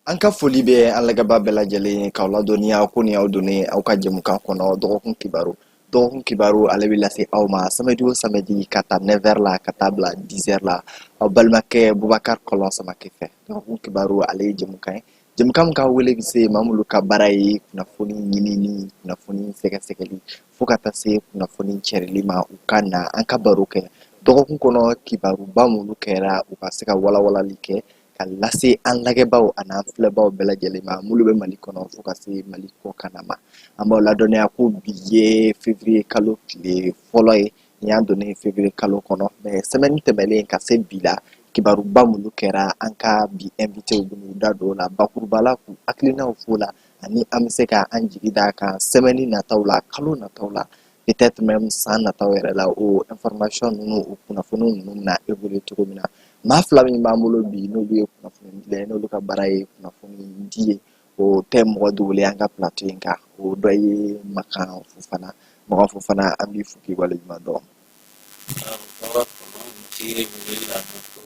An ka foli bɛ an lajɛbaa bɛɛ lajɛlen ye, k'aw ladɔnniya ko nin y'aw donnen aw ka jɛmukan kɔnɔ, dɔgɔkun kibaru. Dɔgɔkun kibaru, ale bɛ lase aw ma samedi o samedi, ka taa 9h la ka taa bila 10h la, aw balimakɛ Bubakari Kɔlɔn Samakɛ fɛ. Dɔgɔkun kibaru, ale ye jɛmukan ye, jɛmukan min ka wele bɛ se maa minnu ka baara ye kunnafoni ɲinini, kunnafoni sɛgɛsɛgɛli, fo ka taa se kunnafoni cɛrili ma. U ka na an ka baro kɛ dɔgɔkun kɔnɔ, kibaruba minnu kɛra, u ka se ka walawalali kɛ ka lase an lajɛbaaw an'an filɛbaaw bɛɛ lajɛlen ma, minnu bɛ Mali kɔnɔ fo ka se Mali kɔkanna ma. An b'aw ladɔnniya ko bi ye février kalo tile fɔlɔ ye, nin y'an donnen février kalo kɔnɔ. Mais semaine tɛmɛlen ka se bi la, kibaruba minnu kɛra, an ka bi invité bɛn'u da don o la bakuruba la, k'u hakilinaw f'o la, ani an bɛ se ka an jigi d'a kan semaine nataw la, kalo nataw la, peut-être même san nataw yɛrɛ la, o information ninnu, o kunnafoniw ninnu bɛna évoluer cogo min na. Maa fila min b'an bolo bi, n'olu ye kunnafonidila ye, n'olu ka baara ye kunnafoni di ye, o tɛ mɔgɔ dogolen an ka plateau in kan. O dɔ ye Makan Fofana. Makan Fofana, an b'i fo k'i waleɲuman dɔn. Tɔɔrɔ kɔnɔ ci wele la ko.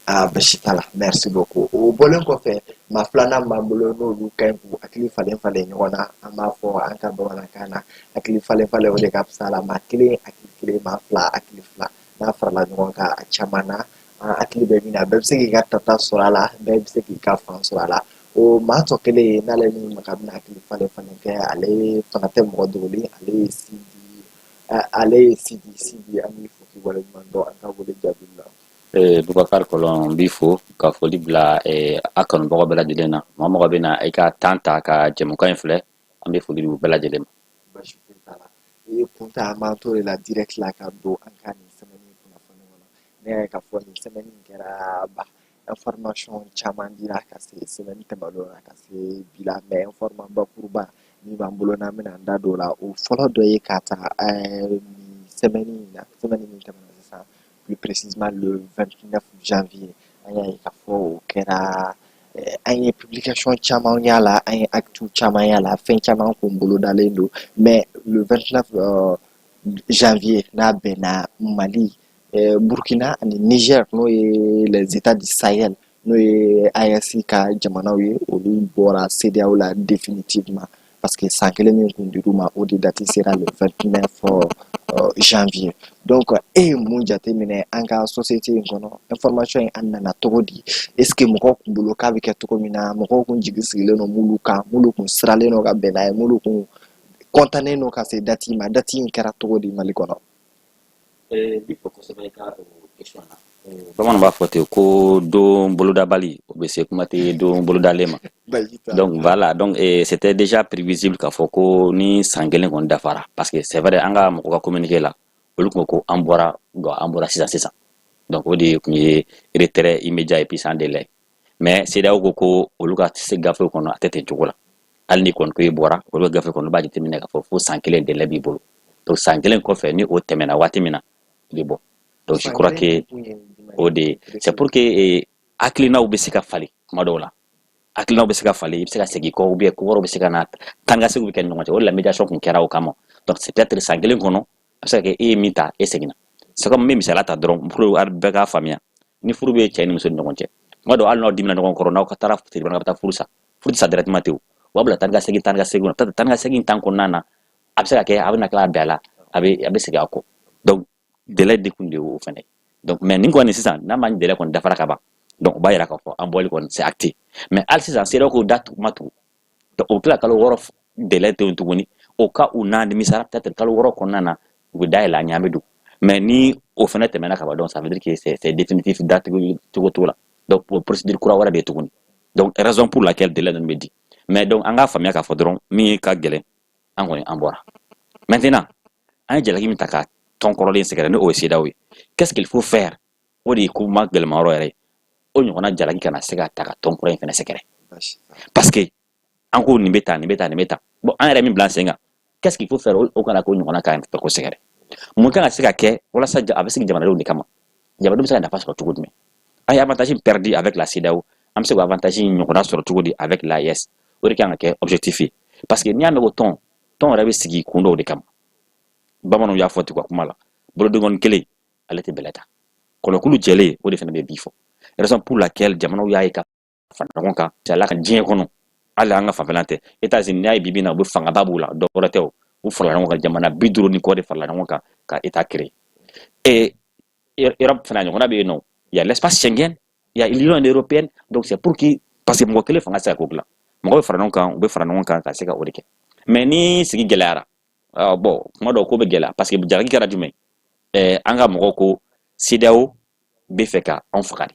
Ah, basi t'a la, merci beaucoup. O bɔlen kɔfɛ, maa filanan b'an bolo, n'olu ka ɲi k'u hakili falen falen ɲɔgɔn na. An b'a fɔ an ka bamanankan na, hakili falen falen, o de ka fisa la. Maa kelen hakili kelen, maa fila hakili fila, n'a farala ɲɔgɔn kan, a caman na, an hakili bɛ min na, bɛɛ bɛ se k'i ka tata sɔrɔ a la, bɛɛ bɛ se k'i ka fan sɔrɔ a la. O maa tɔ kelen ye, n'ale ni Maka bɛna hakili falen falen kɛ, ale fana tɛ mɔgɔ dogolen, ale ye Sidi. Ale ye Sidi. Sidi, an b'i fo k'i waleɲuman dɔn an ka wele jaabi la. Bubakari Kɔlɔn, n b'i fo ka foli bila a kanubagaw bɛɛ lajɛlen na. Maa mɔgɔ bɛ na i ka temps ta ka jɛmukan in filɛ, an bɛ foli di u bɛɛ lajɛlen ma. Basi foyi t'a la. I ye kun ta, an b'an to de la direct la ka don an ka nin semaine kunnafoni kɔnɔ. Ne y'a ye k'a fɔ nin semaine in kɛra ba, information caman dira ka se semaine tɛmɛnenw na ka se bi la. Mais information bakuruba min b'an bolo, n'an bɛna an da don o la, o fɔlɔ dɔ ye k'a ta nin semaine in na, semaine min tɛmɛna sisan, plus précisément le 29 janvier. An y'a ye k'a fɔ o kɛra, an ye publication caman y'a la, an ye actu caman y'a la, fɛn caman kun bolodalen don. Mais le 29 janvier, n'a bɛnna Mali, Burkina ani Niger, n'o ye les États du Sahel, n'o ye AES ka jamanaw ye, olu bɔra CEDEAO la définitivement, parce que san kelen min kun dir'u ma, o de date sera le 29 janvier. Donc e ye mun jateminɛ an ka société in kɔnɔ? Information in, an nana cogo di? Est ce que mɔgɔw kun bolo k'a bɛ kɛ cogo min na, mɔgɔw kun jigi sigilen don m'olu kan, m'olu kun siralen don ka bɛn n'a ye, m'olu kun kɔntannen don ka se date ma? Date in kɛra cogo di Mali kɔnɔ? N b'i fo kosɛbɛ i ka o question na. Bamananw b'a fɔ ten ko don bolodabali, o bɛ se kuma tɛ don bolodalen ma. Baasi t'a la. Donc voilà, donc c'était déjà prévisible k'a fɔ ko ni san kelen kɔni dafara, parce que c'est vrai, an ka mɔgɔ ka communiqué la, olu tun ko ko an bɔra, donc an bɔra sisan sisan. Donc o de tun ye retrait immédiat et puis sans délai. Mais CEDEAO ko ko olu ka se gafe kɔnɔ, a tɛ ten cogo la. Hali ni kɔni ko i bɔra, olu ka gafe kɔnɔ, olu b'a jateminɛ k'a fɔ fo san kelen délai b'i bolo. Donc san kelen kɔfɛ, ni o tɛmɛna waati min na, i bɛ bɔ. Donc je San crois kelen que kun ye jumɛn o ye? de c'est pour que hakilinaw bɛ se ka falen kuma dɔw la, hakilinaw bɛ se ka falen, i bɛ se ka segin kɔ, ou bien ko wɛrɛw bɛ se ka na, tan ka seginw bɛ kɛ ni ɲɔgɔn cɛ. O de la médiation kun kɛra o kama. Donc c'est peut-être san kelen kɔnɔ, a bɛ se ka kɛ e ye min ta, e seginna. C'est comme n bɛ misaliya ta dɔrɔn pour que bɛɛ k'a faamuya. Ni furu bɛ cɛ ni muso ni ɲɔgɔn cɛ, kuma dɔw, hali n'aw dimina ɲɔgɔn kɔrɔ, n'aw ka taara tribunal ka taa furu sa, furu tɛ sa directement ten. O b'a bila tan ka segin, tan ka segin na, tan ka segin tan kɔnɔna na, a bɛ se ka kɛ a bɛ na tila ka bɛn a la, a bɛ segin a kɔ. Donc délai de kun de y'o fɛnɛ ye. Donc mais nin kɔni sisan, n'a ma délai kɔni dafara ka ban, donc o b'a yira k'a fɔ an bɔli kɔni, c'est acté. Mais hali sisan, CEDEAO ko date ma tugu. Donc o bɛ tila kalo 6 délai to yen tuguni, o ka u n'a nimisara, peut-être kalo 6 kɔnɔna na, u bɛ dayɛlɛ an ɲɛ, an bɛ don. Mais ni o fɛnɛ tɛmɛna ka ban, donc ça veut dire que c'est définitif, date cogo t'o la. Donc o procédure kura wɛrɛ de ye tuguni. Donc raison pour laquelle délai ninnu bɛ di. Mais donc an k'a faamuya k'a fɔ dɔrɔn, min ka gɛlɛn, an kɔni an bɔra. Maintenant, an ye jalaki min ta ka tɔn kɔrɔlen sɛgɛrɛ, ni o ye CEDEAO ye, qu'est-ce qu'il faut faire? O de ye kuma gɛlɛma yɔrɔ yɛrɛ ye. O ɲɔgɔnna jalaki kana se ka ta ka tɔn kura in fɛnɛ sɛgɛrɛ, Baasi t'a la. Parce que an ko nin bɛ tan, nin bɛ tan, nin bɛ tan. Bon, an yɛrɛ min bila sen kan, qu'est-ce qu'il faut faire o kana k'o ɲɔgɔnna k'an fɛ ko sɛgɛrɛ? Mun kan ka se ka kɛ walasa a bɛ sigi jamanadenw de kama, jamanadenw bɛ se ka nafa sɔrɔ cogo jumɛn? An ye avantage perdu avec la CEDEAO, an bɛ se k'o avantage ɲɔgɔnna sɔrɔ cogo di avec l'AES? O de kan ka kɛ objectif ye, parce que n'i y'a mɛn ko tɔn, tɔn yɛrɛ bɛ sigi kun dɔw de kama. Bamananw y'a fɔ ten u ka kuma la, bolodenkɔni kelen, ale tɛ bɛlɛ ta. Kɔnɔkulu jɛlen, o de fana bɛ bi fɔ. Raison pour laquelle jamanaw y'a ye ka fara ɲɔgɔn kan ala ka diɲɛ kɔnɔ, hali an ka fanfɛla tɛ. États-Unis, n'i y'a ye bibi na u bɛ fangaba b'u la, dɔ wɛrɛ tɛ, o u farala ɲɔgɔn kan. Jamana 50 ni kɔ de farala ɲɔgɔn kan ka État créer. Et Europe fana ɲɔgɔnna bɛ yen nɔ, il y a l'espace Schengen, il y a l'Union européenne. Donc c'est pour que, parce que mɔgɔ kelen fanga tɛ se ka ko dilan, mɔgɔ bɛ fara ɲɔgɔn kan, u bɛ fara ɲɔgɔn kan ka se ka o de kɛ. Mais ni sigi gɛlɛyara, bon, kuma dɔw ko bɛ gɛlɛya, parce que jalaki kɛra jumɛn? An ka mɔgɔw ko CEDEAO bɛ fɛ ka anw faga de,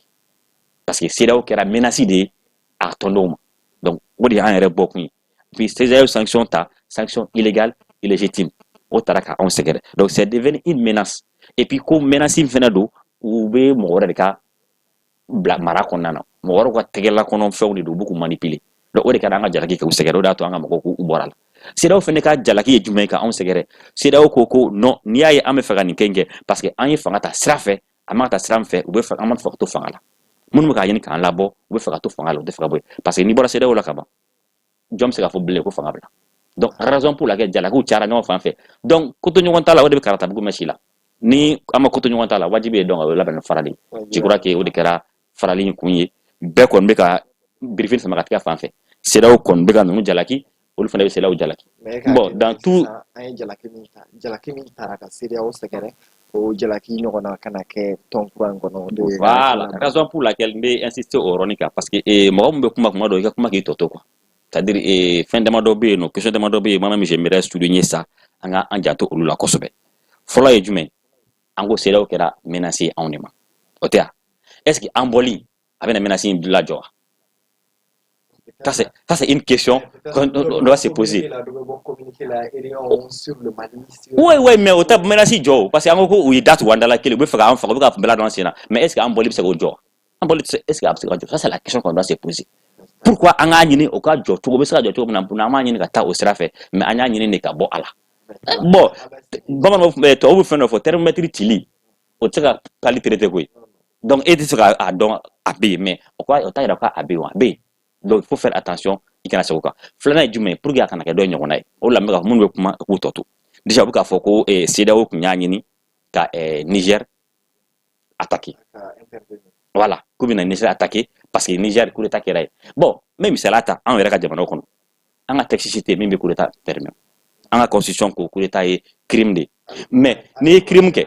parce que CEDEAO kɛra menace de ye a tɔndenw ma. Donc o de y'an yɛrɛ bɔ kun ye. Puis CEDEAO sanction ta, sanction illégale, illégitime, o taara ka anw sɛgɛrɛ. Donc c'est devenu une menace. Et puis ko menace in fɛnɛ don, u bɛ mɔgɔ wɛrɛ de ka bila mara kɔnɔna na, mɔgɔ wɛrɛw ka tɛgɛla kɔnɔ fɛnw de don, u b'u k'u manipuler. Donc o de kɛra an ka jalaki kɛ u sɛgɛrɛ. O de y'a to an ka mɔgɔw k'u bɔra la. CEDEAO fɛnɛ ka jalaki ye jumɛn ye ka anw sɛgɛrɛ? CEDEAO ko ko non, n'i y'a ye an bɛ fɛ ka nin kɛ, parce que an ye fanga ta sira fɛ, an ma ta sira min fɛ, u bɛ fɛ, an ma fɛ ka to fanga la. Minnu bɛ k'a ɲini k'an labɔ, u bɛ fɛ ka to fanga la, u tɛ fɛ ka bɔ yen, parce que n'i bɔra CEDEAO la ka ban, jɔn bɛ se k'a fɔ bilen ko fanga bila? Donc raison pour laquelle jalakiw cayara ɲɔgɔn fan fɛ. Donc ko to ɲɔgɔn ta la, o de bɛ karatabugu mɛn si la. Ni an ma ko to ɲɔgɔn ta la, wajibi ye. Donc o ye labɛn farali. Je crois que o de kɛra farali in kun ye. Bɛɛ kɔni bɛ ka birifini sama ka tigɛ fan fɛ. CEDEAO kɔni bɛ ka ninnu jalaki, olu fana bɛ CEDEAO jalaki. Bon, dans tout An ye jalaki min ta, jalaki min taara ka CEDEAO sɛgɛrɛ, o jalaki ɲɔgɔnna kana kɛ tɔn kura in kɔnɔ, o de ye. Voilà raison pour laquelle n bɛ insister o yɔrɔnin kan, parce que mɔgɔ min bɛ kuma, kuma dɔ i ka kuma k'i tɔ to quoi. C'est à dire fɛn damadɔ bɛ yen nɔ, question damadɔ bɛ yen, moi-même j'aimerais souligner ça, an ka an janto olu la kosɛbɛ. Fɔlɔ ye jumɛn? An ko CEDEAO kɛra menace ye anw de ma, o tɛ wa? Est ce que an bɔli a bɛna menace in lajɔ wa? Ça, c'est une question qu'on doit se poser. Oui, mais o tɛ menace jɔ o, parce que an ko ko u ye da tugu an da la kelen, u bɛ fɛ k'an faga, u bɛ ka bɛla don an sen na. Mais est ce que an bɔli bɛ se k'o jɔ? An bɔli, est ce que a bɛ se ka jɔ? Ça, c'est la question qu'on doit se poser. Pourquoi an k'a ɲini o ka jɔ cogo bɛ se ka jɔ cogo min na? An b'a ɲini ka taa o sira fɛ, mais an y'a ɲini de ka bɔ a la. Bon, bamananw, tubabu bɛ fɛn dɔ fɔ, thermomètre cili, o tɛ se ka pali traiter koyi. Donc e tɛ se k'a dɔn a bɛ yen, mais o o t'a yira k'a bɛ yen wa, a bɛ yen. Donc il faut faire attention, i kana segin o kan. Filanan ye jumɛn ye? Pour que a kana kɛ dɔ ye ɲɔgɔnna ye, o de la n bɛ ka minnu bɛ kuma k'u tɔ to. Déjà u bɛ k'a fɔ ko CEDEAO tun y'a ɲini ka Niger attaquer. Voilà, k'u bɛna Niger attaquer parce que Niger coup d'état kɛra yen. Bon, n bɛ misaliya ta anw yɛrɛ ka jamanaw kɔnɔ. An ka texte si tɛ yen min bɛ coup d'état permet. An ka constitution ko coup d'état ye crime de ye. Mais n'i ye crime kɛ,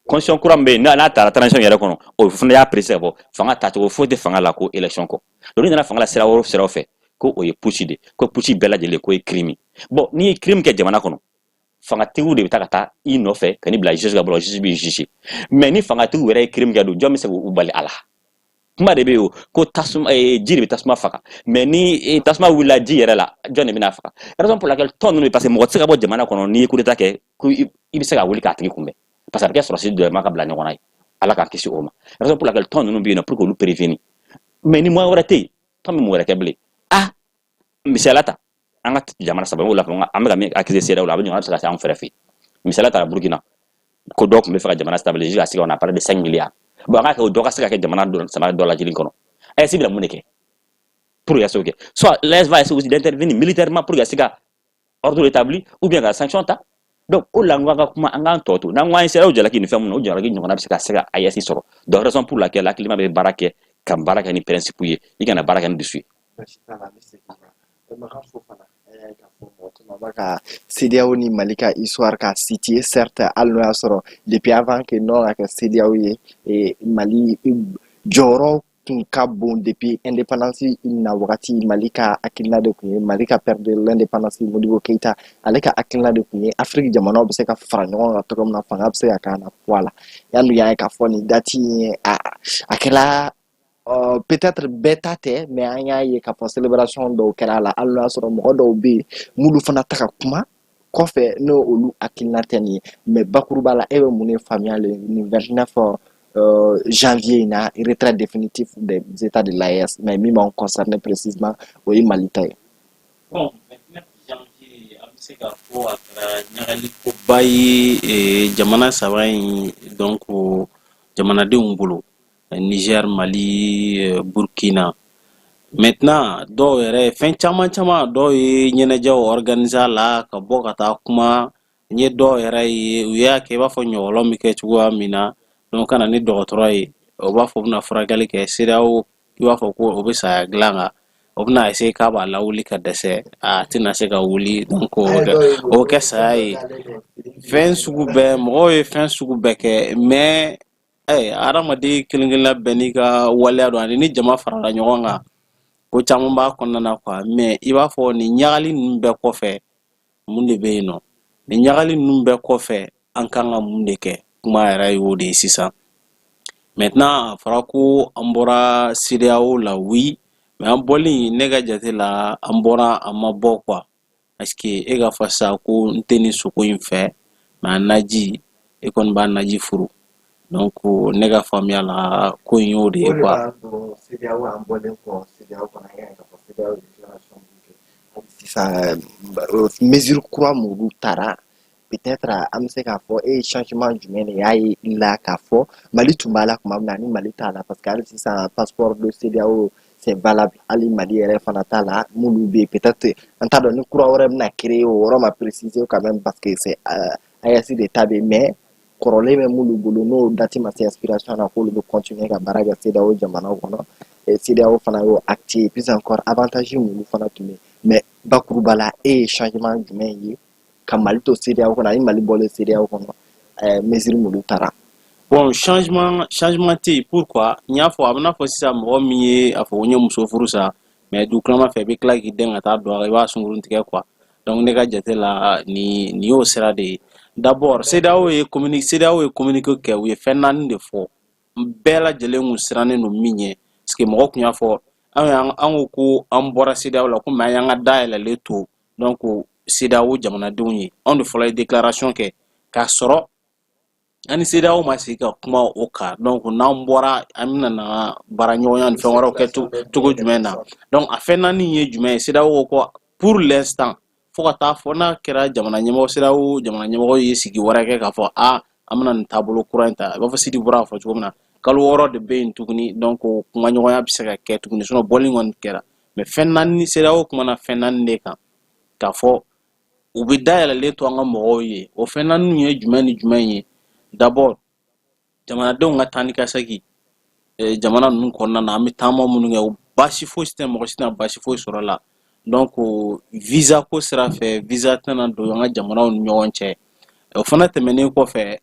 constitution kura min bɛ yen, n'a taara transition yɛrɛ kɔnɔ, o fana y'a préciser ka fɔ fanga tacogo foyi tɛ fanga la ko élection kɔ. Donc n'i nana fanga la sira o siraw fɛ, ko o ye putsch de, ko putsch bɛɛ lajɛlen ko ye crime. Bon, n'i ye crime kɛ jamana kɔnɔ, fangatigiw de bɛ taa ka taa i nɔfɛ ka n'i bila juge ka bolo, juge b'i juger. Mais ni fangatigiw yɛrɛ ye crime kɛ dun, jɔn bɛ se k'u bali a la? Kuma de bɛ yen o, ko tasuma, ji de bɛ tasuma faga. Mais ni tasuma wulila ji yɛrɛ la, jɔn de bɛna faga? Raison pour laquelle tɔn ninnu, parce que mɔgɔ tɛ se ka bɔ jamana kɔnɔ n'i ye coup d'état kɛ ko i bɛ se ka wuli k'a tigi kunbɛn, parce que a bɛ kɛ sɔrɔsi dɔ ma ka bila ɲɔgɔn na ye. Ala k'an kisi o ma. Raison pour laquelle tɔn ninnu bɛ yen nɔ, pour que olu prévenir. Mais ni moyen wɛrɛ tɛ yen, tɔn bɛ mun wɛrɛ kɛ bilen? Ah, misaliya ta an ka jamana saba o la, an bɛ ka min accuser CEDEAO la, a bɛ ɲɔgɔn bɛ se ka se anw fɛrɛ fɛ yen. Misaliya ta Burukina, ko dɔw tun bɛ fɛ ka jamana stabiliser jusqu'à ce qu'on a parlé de 5 milliards. Bon, an k'a kɛ o dɔ ka se ka kɛ jamana dɔ saba dɔ lajɛlen kɔnɔ. AES bɛna mun de kɛ pour que ka se k'o kɛ? Soit l'AES va essayer aussi d'intervenir militairement pour que ka se ka ordre établi, ou bien ka sanction ta. Donc o la n ko an ka kuma, an k'an tɔ to n'an ko an ye CEDEAO jalaki nin fɛn mun na, o jalaki ɲɔgɔnna bɛ se ka AES sɔrɔ. Donc raison pour laquelle hakilima bɛ baara kɛ, ka baara kɛ ni principe ye, i kana baara kɛ ni dusu ye. Baasi t'a la, an bɛ segin ma. Makan Fofana, an y'a ye k'a fɔ mɔgɔ caman b'a ka CEDEAO ni Mali ka histoire k'a situer. Certes, hali n'o y'a sɔrɔ depuis avant que nɔ ka kɛ CEDEAO ye, Mali jɔyɔrɔ tun ka bon depuis indépendance na wagati. Mali ka hakilina de tun ye, Mali ka père de l'indépendance Modibo Keyita, ale ka hakilina de tun ye Afiriki jamanaw bɛ se ka fara ɲɔgɔn kan cogo min na, fanga bɛ se ka k'an na poids la. Yanni y'a ye k'a fɔ nin date in a kɛra peut-être bɛɛ ta tɛ, mais an y'a ye k'a fɔ célébration dɔw kɛra a la, hali n'o y'a sɔrɔ mɔgɔ dɔw bɛ yen m'olu fana ta ka kuma kɔfɛ, n'o olu hakilina tɛ nin ye. Mais bakuruba la, e bɛ mun de faamuya nin 29 janvier in na, retrait définitif des états de l'AES, mais min b'anw concerné précisément, o ye Mali ta ye? Bon, 29 janvier, an bɛ se k'a fɔ a kɛra ɲagalikoba ye jamana saba in, donc jamanadenw bolo, Niger, Mali, Burkina. Maintenant dɔw yɛrɛ fɛn caman caman, dɔw ye ɲɛnajɛw organiser a la ka bɔ ka taa kuma. N ye dɔw yɛrɛ ye, u y'a kɛ i b'a fɔ ɲɔgɔlɔn bɛ kɛ cogoya min na. Donc ka na ni dɔgɔtɔrɔ ye, o b'a fɔ o bɛna furakɛli kɛ. CEDEAO, i b'a fɔ ko o bɛ saya dilan kan, o bɛna essayer k'a b'a lawuli ka dɛsɛ, a tɛna se ka wuli. Donc o bɛ kɛ saya ye. Fɛn sugu bɛɛ, mɔgɔw ye fɛn sugu bɛɛ kɛ, mais hadamaden kelen kelenna bɛɛ n'i ka waleya don, ani ni jama farala ɲɔgɔn kan, ko caman b'a kɔnɔna na quoi. Mais i b'a fɔ nin ɲagali ninnu bɛɛ kɔfɛ, mun de bɛ yen nɔ? Nin ɲagali ninnu bɛɛ kɔfɛ, an kan ka mun de kɛ? Kuma yɛrɛ y'o de ye sisan. Maintenant, a fɔra ko an bɔra CEDEAO la, oui, mais an bɔli, ne ka jate la, an bɔra, an ma bɔ quoi, parce que e ka fɔ sisan ko n tɛ nin sogo in fɛ, mais a naji, e kɔni b'a naji furu. Donc ne ka faamuya la, ko in y'o de ye quoi. O de b'an don CEDEAO, an bɔlen kɔ CEDEAO kɔnɔ, an y'a ye k'a fɔ CEDEAO ye déclaration min kɛ sisan, mesure kura m'olu tara, peut-être an bɛ se k'a fɔ e ye changement jumɛn de y'a ye la k'a fɔ Mali tun b'a la tuma min na ani Mali t'a la? Parce que hali sisan, passeport de CEDEAO, c'est valable, hali Mali yɛrɛ fana t'a la. Minnu bɛ yen, peut-être an t'a dɔn ni kura wɛrɛ bɛna créer, o yɔrɔ ma préciser quand même, parce que c'est AES de ta bɛ yen, mais kɔrɔlen bɛ minnu bolo, n'o date ma se expiration na, k'olu bɛ continuer ka baara kɛ CEDEAO jamanaw kɔnɔ. CEDEAO fana y'o acté. Puis encore, avantage minnu fana tun bɛ yen, mais bakuruba la, e ye changement jumɛn ye ka Mali to CEDEAO kɔnɔ ani Mali bɔlen CEDEAO kɔnɔ, mesure minnu taara? Bon, changement tɛ yen. Pourquoi? N y'a fɔ, a bɛ n'a fɔ sisan, mɔgɔ min ye a fɔ ko n ye muso furu sa, mais dugutilama fɛ, i bɛ tila k'i den ka taa don a la, i b'a sunkurun tigɛ quoi. Donc ne ka jate la, nin y'o sira de ye. D'abord, CEDEAO ye communiqué kɛ, u ye fɛn naani de fɔ, bɛɛ lajɛlen kun sirannen don min ɲɛ, parce que mɔgɔ kun y'a fɔ an y'an an ko ko an bɔra CEDEAO la, komi an y'an ka dayɛlɛlen to. Donc CEDEAO jamanadenw ye, anw de fɔlɔ ye déclaration kɛ k'a sɔrɔ an ni CEDEAO ma sigi ka kuma o kan. Donc n'an bɔra, an bɛna na baara ɲɔgɔnya ni fɛn wɛrɛw kɛ cogo jumɛn na? Donc a fɛn naani ye jumɛn ye? CEDEAO ko pour l'instant, fo ka taa fɔ n'a kɛra jamana ɲɛmɔgɔ, CEDEAO jamana ɲɛmɔgɔ ye sigi wɛrɛ kɛ k'a fɔ a an bɛna nin taabolo kura in ta, i b'a fɔ Sidi bɔra a fɔ cogo min na, kalo 6 de bɛ yen tuguni. Donc kumaɲɔgɔnya bɛ se ka kɛ tuguni, sinon bɔli kɔni kɛra. Mais fɛn naani, CEDEAO kumana fɛn naani de kan k'a fɔ u bɛ dayɛlɛlen to an ka mɔgɔw ye. O fɛn naani ye jumɛn ni jumɛn ye? D'abord, jamanadenw ka taa ni ka segin jamana ninnu kɔnɔna na, an bɛ taama minnu kɛ, baasi fosi tɛ, mɔgɔ si tɛna baasi foyi sɔrɔ a la. Donc visa ko sira fɛ, visa tɛna don an ka jamanaw ni ɲɔgɔn cɛ. O fana tɛmɛnen kɔfɛ,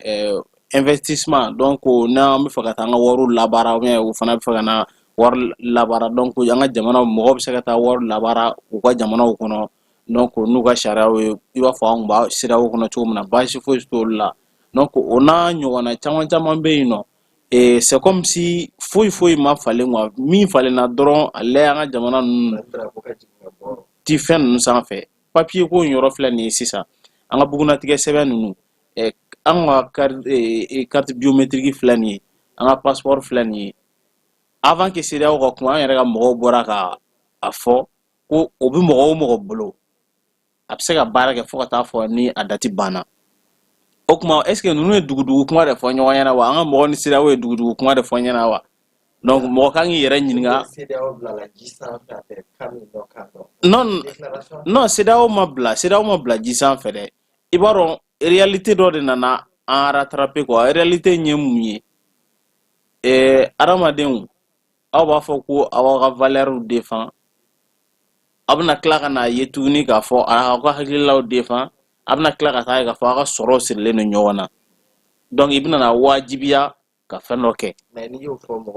investissement, donc n'an bɛ fɛ ka taa an ka wariw labaara, ou bien o fana bɛ fɛ ka na wari labaara, donc an ka jamanaw mɔgɔw bɛ se ka taa wari labaara u ka jamanaw kɔnɔ, donc n'u ka sariyaw ye, i b'a fɔ an kun b'a CEDEAO kɔnɔ cogo min na, baasi foyi t'olu la. Donc o n'a ɲɔgɔnna caman caman bɛ yen nɔ. Et c'est comme si foyi foyi ma falen quoi. Min falenna dɔrɔn, ale y'an ka jamana ninnu ti fɛn ninnu sanfɛ, papier ko in yɔrɔ filɛ nin ye sisan, an ka bugunnatigɛ sɛbɛn ninnu, an ka carte biométrique filɛ nin ye, an ka passeport filɛ nin ye. Avant que CEDEAO ka kuma, an yɛrɛ ka mɔgɔw bɔra ka a fɔ ko o bɛ mɔgɔ o mɔgɔ bolo, a bɛ se ka baara kɛ fo ka taa fɔ ni a date banna. O tuma, est ce que ninnu ye dugudugu kuma de fɔ ɲɔgɔn ɲɛna wa? An ka mɔgɔ ni CEDEAO ye dugudugu kuma de fɔ ɲɛna wa? Donc mɔgɔ kan k'i yɛrɛ ɲininka. Non non, CEDEAO ma bila ji sanfɛ dɛ. I b'a dɔn, réalité dɔ de nana an rattraper quoi. Réalité in ye mun ye? Adamadenw, aw b'a fɔ ko aw ka valeur défend, aw bɛna tila ka n'a ye tuguni k'a fɔ aw ka hakililaw défend, a bɛna tila ka taa ye k'a fɔ aw ka sɔrɔw sirilen don ɲɔgɔn na. Donc i bɛna na wajibiya ka fɛn dɔ kɛ.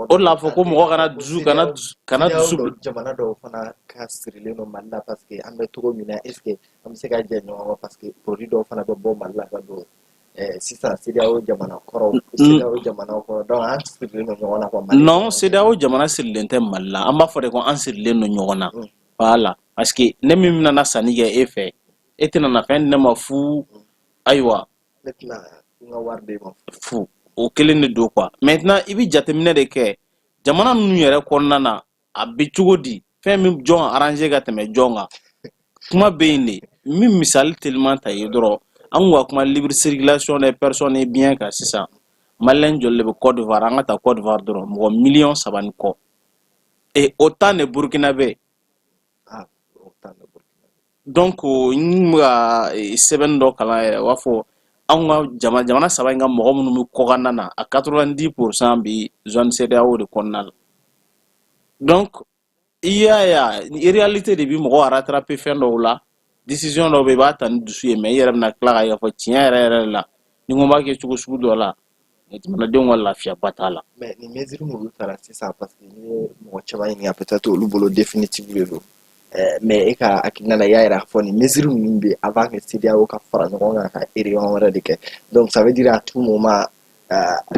O de la fɔ ko mɔgɔ kana dusu kana dusu. Jamana dɔw fana ka sirilen don Mali la, parce que an bɛ cogo min na, est ce que an bɛ se ka jɛ ɲɔgɔn kɔ? Parce que produit dɔw fana bɛ bɔ Mali la ka don sisan CEDEAO jamana kɔrɔw, CEDEAO jamanaw kɔnɔ, donc an sirilen don ɲɔgɔn na quoi. Non, CEDEAO jamana sirilen tɛ Mali la. An b'a fɔ de ko an sirilen don ɲɔgɔn na, voilà, parce que ne min bɛna na sanni kɛ e fɛ, e tɛna na fɛn di ne ma fu, ayiwa. Ne tɛna n ka wari d'e ma. Fu, o kelen de don quoi. Maintenant, i bɛ jateminɛ de kɛ jamana ninnu yɛrɛ kɔnɔna na, a bɛ cogo di, fɛn min jɔn arranger ka tɛmɛ jɔn kan. Kuma bɛ yen de min misali teliman ta ye dɔrɔn, an kun ka kuma libre circulation des personnes et biens kan. Sisan, maliyɛn joli de bɛ Côte d'Ivoire? An ka ta Côte d'Ivoire dɔrɔn, mɔgɔ miliyɔn 3 ni kɔ, et autant de Burkinabé. Ah, autant de Burkinabé. Donc n bɛ ka sɛbɛnni dɔ kalan yɛrɛ, u b'a fɔ Anw ka jamana saba in ka mɔgɔ minnu bɛ kɔkanna na, a 90% bi zone CEDEAO de kɔnɔna la. Donc i y'a ye, réalité de bi mɔgɔ rattraper fɛn dɔw la. Décision dɔw bɛ, i b'a ta ni dusu ye, mais i yɛrɛ bɛna tila k'a ye k'a fɔ tiɲɛ yɛrɛ yɛrɛ la, ni ko n b'a kɛ cogo sugu dɔ la, jamanadenw ka lafiyaba t'a la. Mais nin mesure minnu taara sisan, parce que n'i ye mɔgɔ caman ɲininka, peut-être olu bolo définitive de don, mais e ka hakilina la, i y'a yira k'a fɔ nin mesure ninnu bɛ avant que CEDEAO ka fara ɲɔgɔn kan ka réunion wɛrɛ de kɛ. Donc ça veut dire à tout moment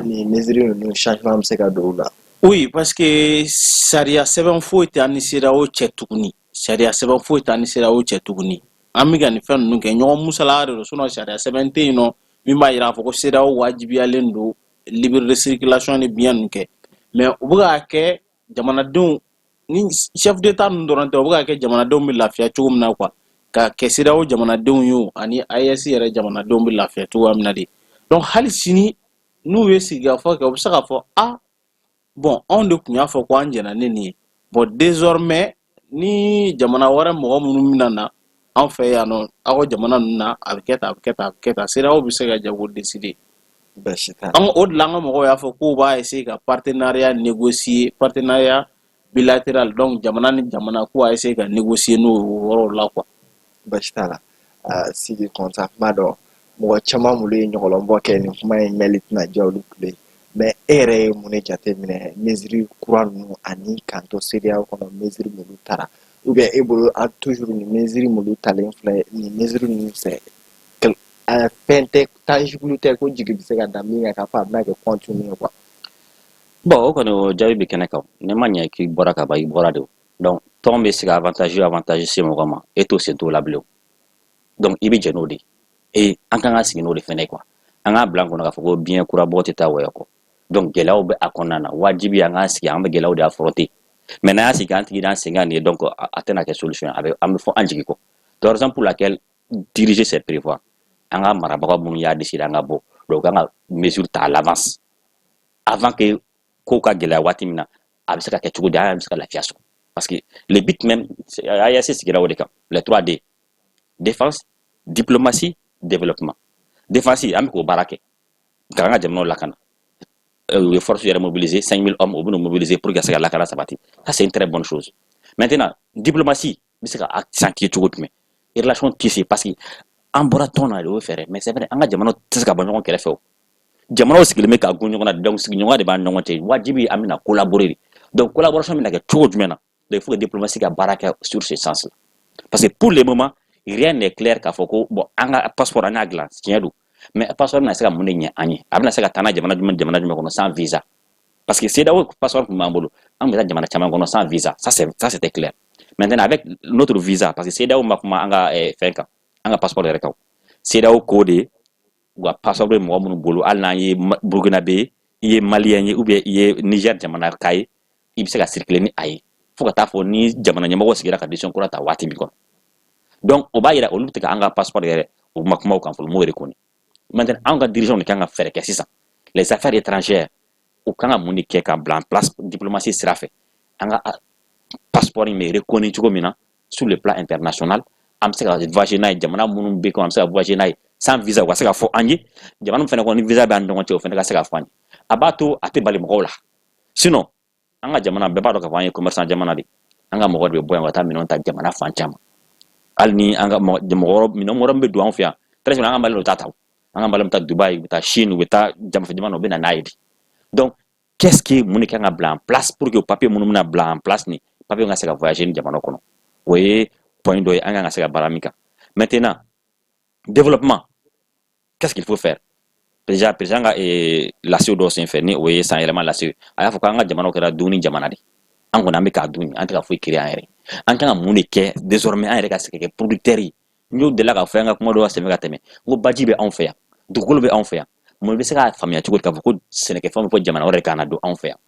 nin mesure ninnu, changement bɛ se ka don u la. Oui, parce que sariya sɛbɛn foyi tɛ an ni CEDEAO cɛ tuguni. Sariya sɛbɛn foyi tɛ an ni CEDEAO cɛ tuguni. An bɛ ka nin fɛn ninnu kɛ, ɲɔgɔn musalaya de don. Sinon sariya sɛbɛn tɛ yen nɔ min b'a yira k'a fɔ ko CEDEAO wajibiyalen don libre de circulation ni biens ninnu kɛ. Mais u bɛ k'a kɛ jamanadenw ni chef d'état ninnu dɔrɔn tɛ, u bɛ k'a kɛ jamanadenw bɛ lafiya cogo min na quoi, ka kɛ CEDEAO jamanadenw ye o ani AES yɛrɛ jamanadenw bɛ lafiya cogoya min na de. Donc hali sini n'u ye sigikafɔ kɛ, u bɛ se k'a fɔ: ah bon, anw de tun y'a fɔ ko an jɛnna ni nin ye. Bon, désormais ni jamana wɛrɛ mɔgɔ minnu bɛna na an fɛ yan nɔ, aw ka jamana ninnu na, a bɛ kɛ tan, a bɛ kɛ tan, a bɛ kɛ tan. CEDEAO bɛ se ka jago décider. Baasi t'a la. An o de la, an ka mɔgɔw y'a fɔ k'u b'a essayer ka partenariat négocier, partenariat bilatéral, donc jamana ni jamana, k'u b'a essayer ka négocier n'o yɔrɔw la quoi. Baasi t'a la. Sidi Kɔnta, kuma dɔn mɔgɔ caman bolo ye ɲɔgɔlɔnbɔ kɛ, nin kuma in mɛnli tɛna diya olu tulo ye. Mais e yɛrɛ ye mun de jateminɛ mesure kura ninnu ani k'an to CEDEAO kɔnɔ, mesure minnu tara, ou bien e bolo a toujours nin mesure minnu talen filɛ, nin mesure ninnu, c'est fɛn tɛ, tangible tɛ, ko jigi bɛ se ka da min kan k'a fɔ a bɛna kɛ continue ye quoi? Bon, o kɔni, o jaabi bɛ kɛnɛ kan. Ne ma ɲɛ k'i bɔra ka ban, i bɔra de. Donc tɔn bɛ se ka avantage se mɔgɔ ma, e t'o sen t'o la bilen. Donc i bɛ jɛn n'o de ye. An kan ka sigi n'o de fɛnɛ ye quoi. An k'a bila an kɔnɔ k'a fɔ ko biɲɛ kura bɔ tɛ taa wɔyɔ kɔ. Donc gɛlɛyaw bɛ a kɔnɔna na, wajibi an k'an sigi, an bɛ gɛlɛyaw de affronter. Mais n'an y'a sigi k'an tigi d'an sen kan nin ye, donc a tɛna kɛ solution ye, a bɛ an bɛ fɔ an jigi kɔ. Donc raison pour laquelle diriger, c'est prévoir. An ka marabaga minnu y'a décider an ka bɔ, donc u kan ka mesure ta à l'avance, avant que kow ka gɛlɛya. Waati min na a bɛ se ka kɛ cogo di, an bɛ se ka lafiya sɔrɔ? Parce que le but même, AES sigira o de kan, les 3 D: défense, diplomatie, développement. Défense, an bɛ k'o baara kɛ k'an ka jamanaw lakana. U ye force yɛrɛ mobiliser, 5000 hommes, u bɛna mobiliser pour que ka se ka lakana sabati. Ça, c'est une très bonne chose. Maintenant, diplomatie bɛ se ka accentuer cogo jumɛn, relation tisser? Parce que an bɔra tɔn na de, o ye fɛɛrɛ. Mais c'est vrai, an ka jamanaw tɛ se ka bɔ ɲɔgɔn kɛrɛfɛ. O jamanaw sigilen bɛ ka gun ɲɔgɔn na, donc sigiɲɔgɔn de b'an ɲɔgɔn cɛ. Wajibi an bɛna collaborer de. Donc collaboration bɛna kɛ cogo jumɛn na? Donc il faut que diplomatie ka baara kɛ sur ce sens là, parce que pour le moment rien n'est clair k'a fɔ ko bon, an ka passeport, an y'a dilan, tiɲɛ don, mais passeport bɛna se ka mun de ɲɛ an ye? A bɛna se ka taa n'a jamana jumɛn, jamana jumɛn kɔnɔ sans visa? Parce que CEDEAO passeport tun b'an bolo, an bɛ taa jamana caman kɔnɔ sans visa. Ça, c'est ça, c'était clair. Maintenant, avec notre visa, parce que CEDEAO ma kuma an ka fɛn kan, an ka passeport yɛrɛ kan, CEDEAO ko de u ka passeport bɛ mɔgɔ minnu bolo, hali n'an ye Burkinabé ye, i ye Malien ye ou bien i ye Niger jamana ka ye, i bɛ se ka circuler ni a ye fo ka taa fɔ ni jamana ɲɛmɔgɔ sigira ka décision kura ta waati min kɔnɔ. Donc o b'a yira olu tɛ ka an ka passeport yɛrɛ, u ma kuma o kan fɔlɔ, m'o reconnu. Maintenant, anw ka dirigeants de kan ka fɛɛrɛ kɛ sisan, les affaires étrangères, u kan ka mun de kɛ ka bila en place diplomatie sira fɛ, an ka passeport in bɛ reconnu cogo min na sur le plan international, an bɛ se ka voyager n'a ye jamana minnu bɛ kɔnɔ, an bɛ se ka voyager n'a ye sans visa, u ka se ka fɔ an ye. Jamana min fana kɔnɔ ni visa bɛ an ni ɲɔgɔn cɛ, o fana ka se ka fɔ an ye. A b'a to a tɛ bali mɔgɔw la. Sinon an ka jamana, bɛɛ b'a dɔn k'a fɔ an ye commerçant jamana de. An ka mɔgɔ de bɛ bɔ yan ka taa minɛnw ta jamana fan caman. Hali ni an ka mɔgɔ minɛn wɛrɛ min bɛ don an fɛ yan, très souvent an ka Maliyɛnw t'a ta. An ka Maliyɛnw bɛ taa Dubaï, u bɛ taa Chine, u bɛ taa jamana, u bɛ na n'a ye de. Donc qu'est-ce que mun de kan ka bila en place pour que papier minnu bɛna bila en place, ni papier ka se ka voyager ni jamana kɔnɔ? O ye point dɔ ye an kan ka se ka baara min kan. Maintenant, développement, qu'est-ce qu'il faut faire? Déjà, président ka lasew dɔ senfɛ, ni o ye san yɛlɛma lase, a y'a fɔ k'an ka jamanaw kɛra dumuni jamana de. An kɔni, an bɛ k'a dun, an tɛ ka foyi créer an yɛrɛ. An kan ka mun de kɛ désormais, an yɛrɛ ka se ka kɛ producteur ye? N y'o delila k'a fɔ an ka kuma dɔw senfɛ ka tɛmɛ, n ko baji bɛ anw fɛ yan, dugukolo bɛ anw fɛ yan. Mun bɛ se k'a faamuya cogo di k'a fɔ ko sɛnɛkɛfɛnw bɛ fɔ jamana wɛrɛ ka na don anw fɛ yan?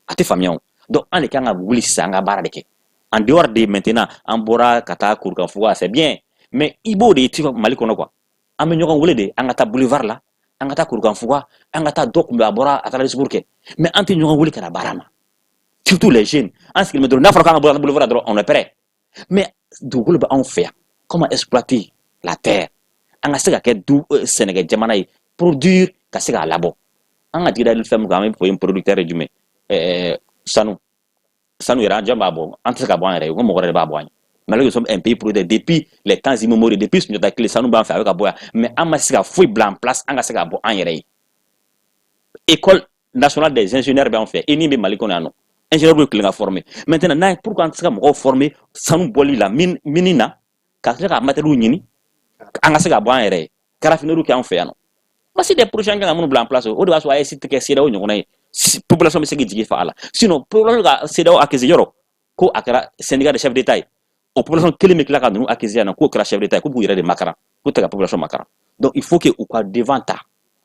A tɛ faamuya o. Donc an de kan ka wuli sisan, an ka baara de kɛ en dehors de. Maintenant, an bɔra ka taa Kurukanfuga, c'est bien, mais i b'o de ye ti Mali kɔnɔ quoi. An bɛ ɲɔgɔn wele de, an ka taa boulevard la, an ka taa Kurukanfuga, an ka taa dɔ kunbɛn, a bɔra, a taara discours kɛ, mais an tɛ ɲɔgɔn wele ka na baara ma, surtout les jeunes. An sigilen bɛ dɔrɔn, n'a fɔra k'an ka bɔ boulevard la dɔrɔn, on est prêt. Mais dugukolo bɛ anw fɛ yan, comment exploiter la terre, an ka se ka kɛ du sɛnɛkɛ jamana ye? produire ka se k'a labɔ. An ka jigida fɛn min kan, an bɛ fɔ producteur ye jumɛn? Sanu. Sanu yɛrɛ, an jɔn b'a bɔ? An tɛ se ka bɔ an yɛrɛ ye, ko mɔgɔ wɛrɛ de b'a bɔ an ye. Malgré que nous sommes un pays producteur depuis les temps immémoriaux, depuis Sunjata tile, sanu b'an fɛ, a bɛ ka bɔ yan, mais an ma se ka foyi bila en place an ka se ka bɔ an yɛrɛ ye. École nationale des ingénieurs b'an fɛ, ENI bɛ Mali kɔnɔ yan nɔ, ingénieur bɛ tilen ka former. Maintenant n'a ye, pourquoi an tɛ se ka mɔgɔw former sanu bɔli la, mine na, ka se ka matériaux ɲini, an ka se ka bɔ an yɛrɛ ye, ka raffinerie kɛ an fɛ yan nɔ? Voici des projets an kan ka minnu bila en place. O de b'a sɔrɔ AES tɛ kɛ CEDEAO ɲɔgɔnna ye, population bɛ se k'i jigi fa a la. Sinon population ka CEDEAO accuser yɔrɔ ko a kɛra syndicat de chef d'État ye, o population kelen bɛ tila ka ninnu accuser yan nɔ k'o kɛra chef d'État ye, k'u b'u yɛrɛ de makaran, k'u tɛ ka population makaran. Donc il faut que u ka devant ta,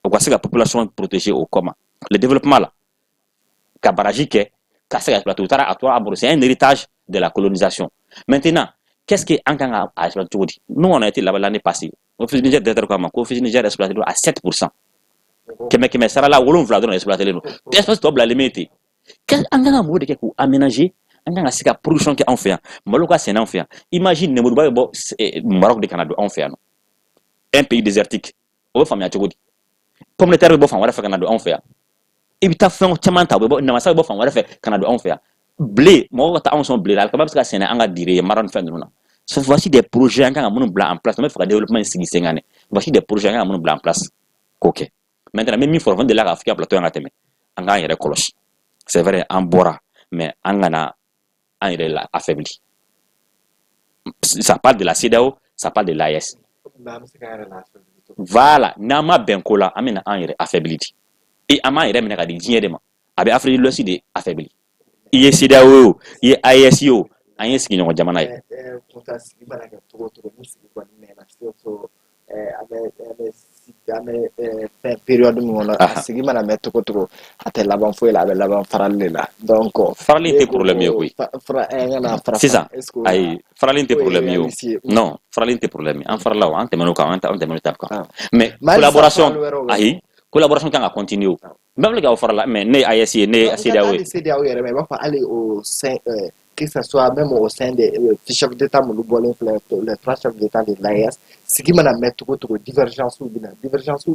u ka se ka population protéger o kɔ ma. Le développement la, ka barrage kɛ ka se ka exploiter, u taara a tora a bolo, c'est un héritage de la colonisation. Maintenant, qu'est-ce que an kan ka a exploiter cogo di? Nous, on a été là-bas l'année passée. Office Niger directeur ko a ma ko Office Niger exploité à 7%, kɛmɛ kɛmɛ sara la 7 dɔrɔn exploité don, espace tɔ bilalen bɛ ten. An kan ka mun de kɛ k'u aménager? An kan ka se ka production kɛ anw fɛ yan, malo ka sɛnɛ anw fɛ yan. Imagine, lemuruba bɛ bɔ Maroc de ka na don anw fɛ yan nɔ, un pays désertique. O bɛ faamuya cogo di? Pomme de terre bɛ bɔ fan wɛrɛ fɛ ka na don anw fɛ yan. I bɛ taa fɛn caman ta, u bɛ bɔ, namasa bɛ bɔ fan wɛrɛ fɛ ka na don anw fɛ yan. Blé, mɔgɔw ka taa anw sɔn blé la, alikama bɛ se ka sɛnɛ an ka dire ye mara ni fɛn ninnu na. So voici des projets an kan ka minnu bila en place. An bɛ fɛ ka développement in sigi sen kan dɛ. Voici des projets an kan ka minnu bila en place k'o kɛ. Maintenant, n bɛ min fɔ, n delila k'a fɔ i ka plateau yan ka tɛmɛ, an k'an yɛrɛ kɔlɔsi. C'est vrai, an bɔra, mais an kana an yɛrɛ la affaibli. Ça parle de la CEDEAO, ça parle de l'AES. Voilà, n'an ma bɛn ko la, an bɛna an yɛrɛ affaibli di et an b'an yɛrɛ minɛ ka di diɲɛ de ma. A bɛ Afrique de l'Ouest de affaibli. I ye CEDEAO ye o, i ye AES ye o, an ye sigiɲɔgɔn jamana ye. Kunta, sigi mana kɛ cogo o cogo, ni sigi kɔni mɛnna, surtout an bɛ fɛn période min kɔnɔ, a sigi mana mɛn cogo o cogo, a tɛ laban foyi la, a bɛ laban farali de la. Donc farali tɛ problème ye koyi. Sisan. Ayi, farali tɛ problème ye o. Non, farali tɛ problème ye. An farala o, an tɛmɛn'o kan, an tɛmɛn'o étape kan. Mais collaboration, ayi, collaboration kan ka continuer o. N b'a k'aw farala, mais ne ye AES ye, ne ye CEDEAO ye. CEDEAO yɛrɛ, i b'a fɔ hali au sein, que ce soit même au sein des chefs d'État minnu bɔlen filɛ, les trois chefs d'État de l'AES, sigi mana mɛn cogo o cogo, divergence bɛ na, divergence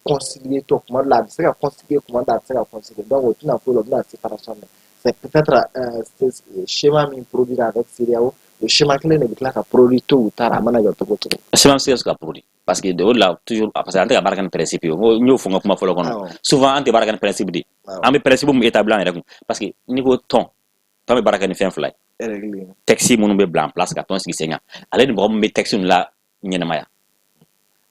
concilier tɔ kuma dɔ la, a bɛ se ka concilier kuma dɔ la, a tɛ se ka concilier. Donc o tɛna foyi la, o bɛna séparation na. C'est peut-être schéma min produit avec CEDEAO, o schéma kelen de bɛ tila ka produit tôt ou tard, a mana kɛ cogo o cogo. Schéma bɛ se ka produit parce que o de la toujours, parce que an tɛ ka baara kɛ ni principe ye. N y'o fɔ n ka kuma fɔlɔ kɔnɔ. Souvent an tɛ baara kɛ ni principe de ye. An bɛ principe min établir an yɛrɛ kun, parce que n'i ko tɔn, tɔn bɛ baara kɛ ni fɛn fila ye: texte minnu bɛ bila en place ka tɔn sigi sen kan, ale ni mɔgɔ min bɛ texte ninnu la ɲɛnamaya.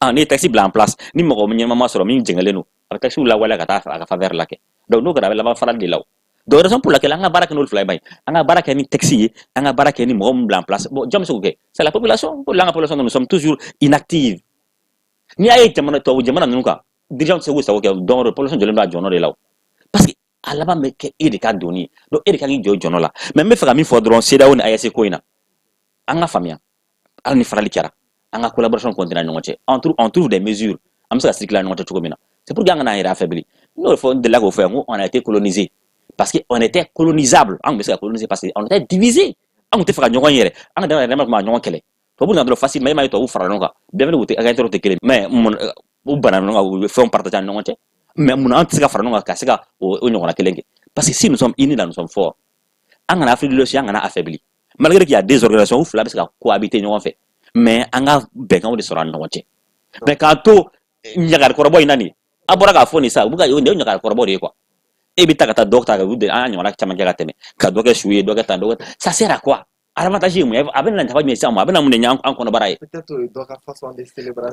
Ah, n'i ye texte bila en place, ni mɔgɔ ɲɛnama ma sɔrɔ min jɛngɛlen don, a bɛ texte lawaleya ka taa a ka faveur la kɛ. Donc n'o kɛra, a bɛ laban farali de la o. Donc raison pour laquelle an ka baara kɛ n'olu fila ye, ban an ka baara kɛ ni texte ye, an ka baara kɛ ni mɔgɔ min bila en place. Bon, jɔn bɛ se k'o kɛ? C'est la population. Ko la, an ka population, nous sommes toujours inactives. N'i y'a ye jamana, tubabu jamana ninnu kan, dirigeant tɛ se k'u sago kɛ, donc population jɔlen bɛ a jɔnɔ de la o, parce que a laban bɛ kɛ e de ka doni ye. Donc e de kan k'i jɔ i jɔnɔ la. Mais n bɛ fɛ ka min fɔ dɔrɔn CEDEAO ni AES ko in na, an ka faamuya, hali ni farali kɛra, an ka collaboration continuer ɲɔgɔn cɛ. On trouve des mesures an bɛ se ka circuler ɲɔgɔn cɛ cogo min na. C'est pour que an kana an yɛrɛ affaibli. N'o de fɔ, n delila k'o fɔ yan, ko on a été colonisé parce que on était colonisable. An tun bɛ se ka coloniser parce que on était divisé. An tun tɛ fɛ ka ɲɔgɔn yɛrɛ, an ka jamana yɛrɛ tun b'a ɲɔgɔn kɛlɛ. Tubabu nana dɔrɔn facilement, e m'a ye, tubabu fara ɲɔgɔn kan, bien vrai u tɛ intérêt tɛ kelen, mais mun u banna ɲɔgɔn kan, u bɛ fɛnw partager an ni ɲɔgɔn cɛ. Mais mun an tɛ se ka fara ɲɔgɔn kan ka se ka o ɲɔgɔnna kelen kɛ? Parce que si nous sommes unis là, nous sommes forts. An kana Afrique de l'Ouest, an kana affaibli. Malgré qu'il y a des organisations u fila bɛ se ka cohabiter ɲɔgɔn fɛ, mais an ka bɛnkanw de sɔrɔ an ni ɲɔgɔn cɛ. Mais k'an to ɲagarikɔrɔbɔ in na nin, a bɔra k'a fɔ nin sa, u bɛ ka nin ye ɲagarikɔrɔbɔ de ye quoi. E bɛ taa ka taa dɔ ta ka u an y'a ɲɔgɔnna caman kɛ ka tɛmɛ, ka dɔ kɛ su ye, dɔ kɛ tan, dɔ kɛ, ça sert à quoi? Avantage ye mun ye? A bɛ na nafa jumɛn se an ma? A bɛ na mun de ɲɛ an kɔnɔbara ye?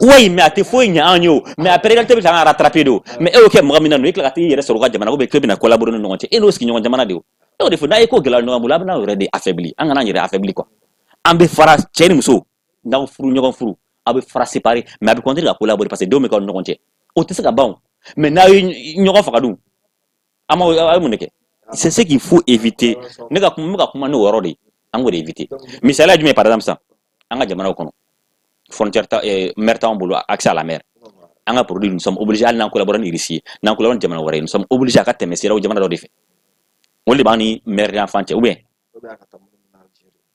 Oui, mais a tɛ foyi ɲɛ an ye o. Mais après, réalité bɛ se k'an rattraper de o. Mais e y'o kɛ mɔgɔ min na, e tila ka t'i yɛrɛ sɔrɔ u ka jamana ko bɛ k'e bɛna collaborer ni ɲɔgɔn cɛ, e n'o sigiɲɔgɔn jamana de o. E y'o de fɔ, n'a ye ko gɛlɛya ɲɔgɔn bolo, a bɛ n'aw yɛrɛ de affaibli. An kana an yɛrɛ affaibli quoi. An bɛ fara, cɛ ni muso, n'aw furu ɲɔgɔn furu, aw bɛ fara séparer, mais a bɛ continuer ka collaborer parce que denw bɛ k'aw ni ɲɔgɔn cɛ, o tɛ se ka ban o. Mais n'aw ye ɲɔgɔn faga dun, an ma aw ye mun de kɛ? C'est ce qu'il faut éviter. Ne ka kuma, n bɛ ka kuma n'o yɔrɔ de ye, an k'o de éviter. Misaliya jumɛn? Par exemple sisan, an ka jamanaw kɔnɔ, frontière ta, mer t'anw bolo, accès à la mer. An ka produit, nous sommes obligés, hali n'an collaborer ni Russie ye, n'an collaborer ni jamana wɛrɛ ye, nous sommes obligés a ka tɛmɛ CEDEAO jamana dɔ de fɛ. O de b'an ni mer yan fan cɛ, ou bien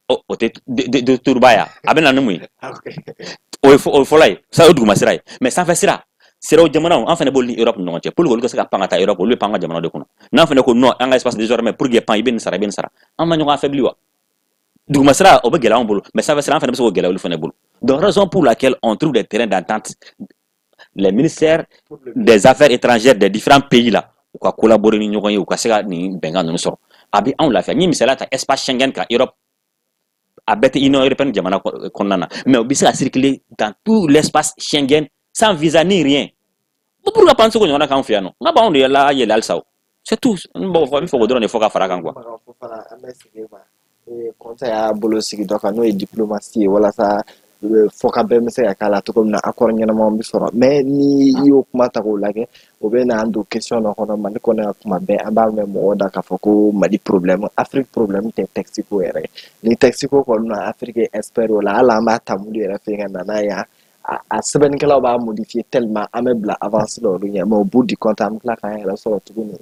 o tɛ de turuba ya, a bɛ na ni mun ye? O ye fɔlɔ ye sa, o ye duguma sira ye. Mais sanfɛ sira, CEDEAO jamanaw, an fana b'olu ni Europe ni ɲɔgɔn cɛ pour que olu ka se ka pan ka taa Europe, olu bɛ pan an ka jamana de kɔnɔ. N'an fana ko non, an ka espace désormais, pour que pan, i bɛ nin sara, i bɛ nin sara, an ma ɲɔgɔn affaibli wa? Duguma sira, o bɛ gɛlɛya anw bolo, mais sanfɛ sira, an fana bɛ se k'o gɛlɛya olu fana bolo. Donc raison pour laquelle on trouve des terrains d'entente, les ministères des affaires étrangères des différents pays là, u ka collaborer ni ɲɔgɔn ye, u ka se ka nin bɛnkan ninnu sɔrɔ, a bɛ anw lafiya. N ye misaliya ta espace Schengen kan. Europe, a bɛɛ tɛ Union européenne jamana kɔnɔna na, mais u bɛ se ka circuler dans tout l'espace Schengen sans visa ni rien. Pourquoi pas an se k'o ɲɔgɔnna k'anw fɛ yan nɔ? N ka b'anw de la yɛlɛ halisa o. C'est tout. N b'o fɔ, n bɛ fɛ k'o dɔrɔn de fɔ ka fara kan quoi. An bɛ segin ma kɔnsa y'a bolo sigi dɔ kan, n'o ye diplomatie ye, walasa fɔ ka bɛn bɛ se ka k'a la cogo min na, accord ɲɛnamaw bɛ sɔrɔ. Mais ni i y'o kuma ta k'o lajɛ, o bɛ n'an don question dɔ kɔnɔ Mali kɔnɔ yan. Kuma bɛɛ an b'a mɛn mɔgɔw da k'a fɔ ko Mali problème, Afrique problème tɛ texte ko yɛrɛ. Ni texte ko kɔni na, Afrique ye expert o la. Hali an b'a ta mulu yɛrɛ fɛ yen ka na n'a ye yan, a sɛbɛnnikɛlaw b'a modifier tellement an bɛ bila avance la olu ɲɛ. Mais au bout du compte, an bɛ tila k'an yɛrɛ sɔrɔ tuguni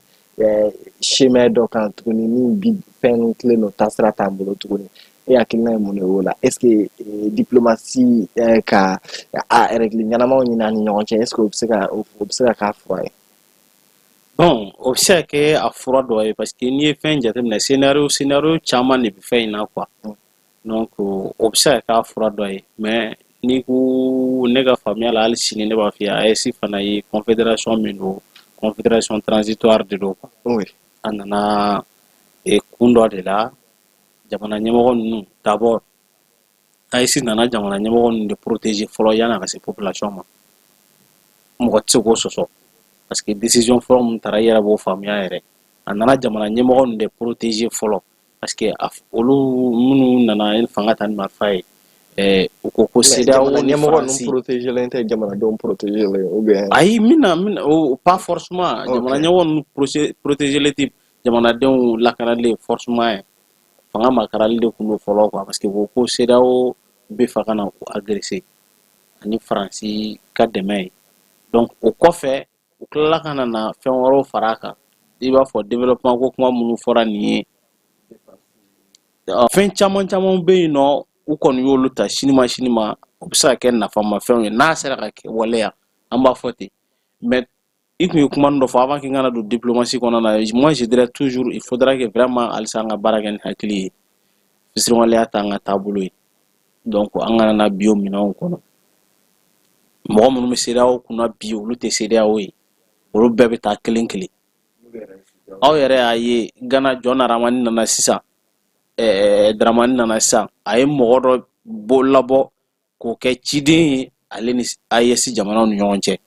chemin dɔ kan tuguni min bi fɛn tilen don, taasira t'an bolo tuguni. E hakilina ye mun de ye o la? Est ce que diplomatie ka a règle ɲɛnamaw ɲini an ni ɲɔgɔn cɛ, est ce que o bɛ se ka k'a fura ye? Bon, o bɛ se ka kɛ a fura dɔ ye, parce que n'i ye fɛn jateminɛ, scénario caman de bɛ fɛn in na quoi. Donc o bɛ se ka k'a fura dɔ ye, mais n'i ko ne ka faamuya la, hali sini ne b'a f'i ye, AES fana ye confédération min don, confédération transitoire de don quoi. A nana kun dɔ de la. Jamana ɲɛmɔgɔ ninnu d'abord, AES nana jamana ɲɛmɔgɔ ninnu de protéger fɔlɔ yanni a ka se population ma. Mɔgɔ tɛ se k'o sɔsɔ, parce que décision fɔlɔ mun taara, i yɛrɛ b'o faamuya yɛrɛ. A nana jamana ɲɛmɔgɔ ninnu de protéger fɔlɔ, parce que olu minnu nana fanga ta ni marifa ye, u ko ko CEDEAO jamana ni ɲɛmɔgɔ ninnu Faransi protégelen tɛ, jamanadenw protégelen ou bien? Ayi, mina o pas forcément. Jamana ɲɛmɔgɔ ninnu protégelen tɛ, jamanadenw lakanalen forcément ye. Fanga makarali de kun don fɔlɔ quoi, parce que u ko ko CEDEAO bɛ fɛ ka na u agresser ani Faransi ka dɛmɛ ye. Donc o kɔfɛ, u tilala ka na fɛn wɛrɛw fara a kan, i b'a fɔ développement ko kuma minnu fɔra nin ye. Fɛn caman caman bɛ yen nɔ, u kɔni y'olu ta sini ma sini ma, o bɛ se ka kɛ nafamafɛnw ye n'a sera ka kɛ waleya, an b'a fɔ ten. Mais i tun ye kuma dɔ fɔ avant que n kana don diplomatie kɔnɔna na. Moi, je dirais toujours, il faudra que vraiment halisa an ka baara kɛ ni hakili ye. Fitiriwaleya t'an ka taabolo ye. Donc an kana na bi o minɛnw kɔnɔ. Mɔgɔ minnu bɛ CEDEAO kunna bi, olu tɛ CEDEAO ye, olu bɛɛ bɛ taa kelen kelen. Aw yɛrɛ y'a ye, Gana John Dramani nana sisan, Dramani nana sisan, a ye mɔgɔ dɔ bɔ labɔ k'o kɛ ciden ye ale ni AES jamanaw ni ɲɔgɔn cɛ,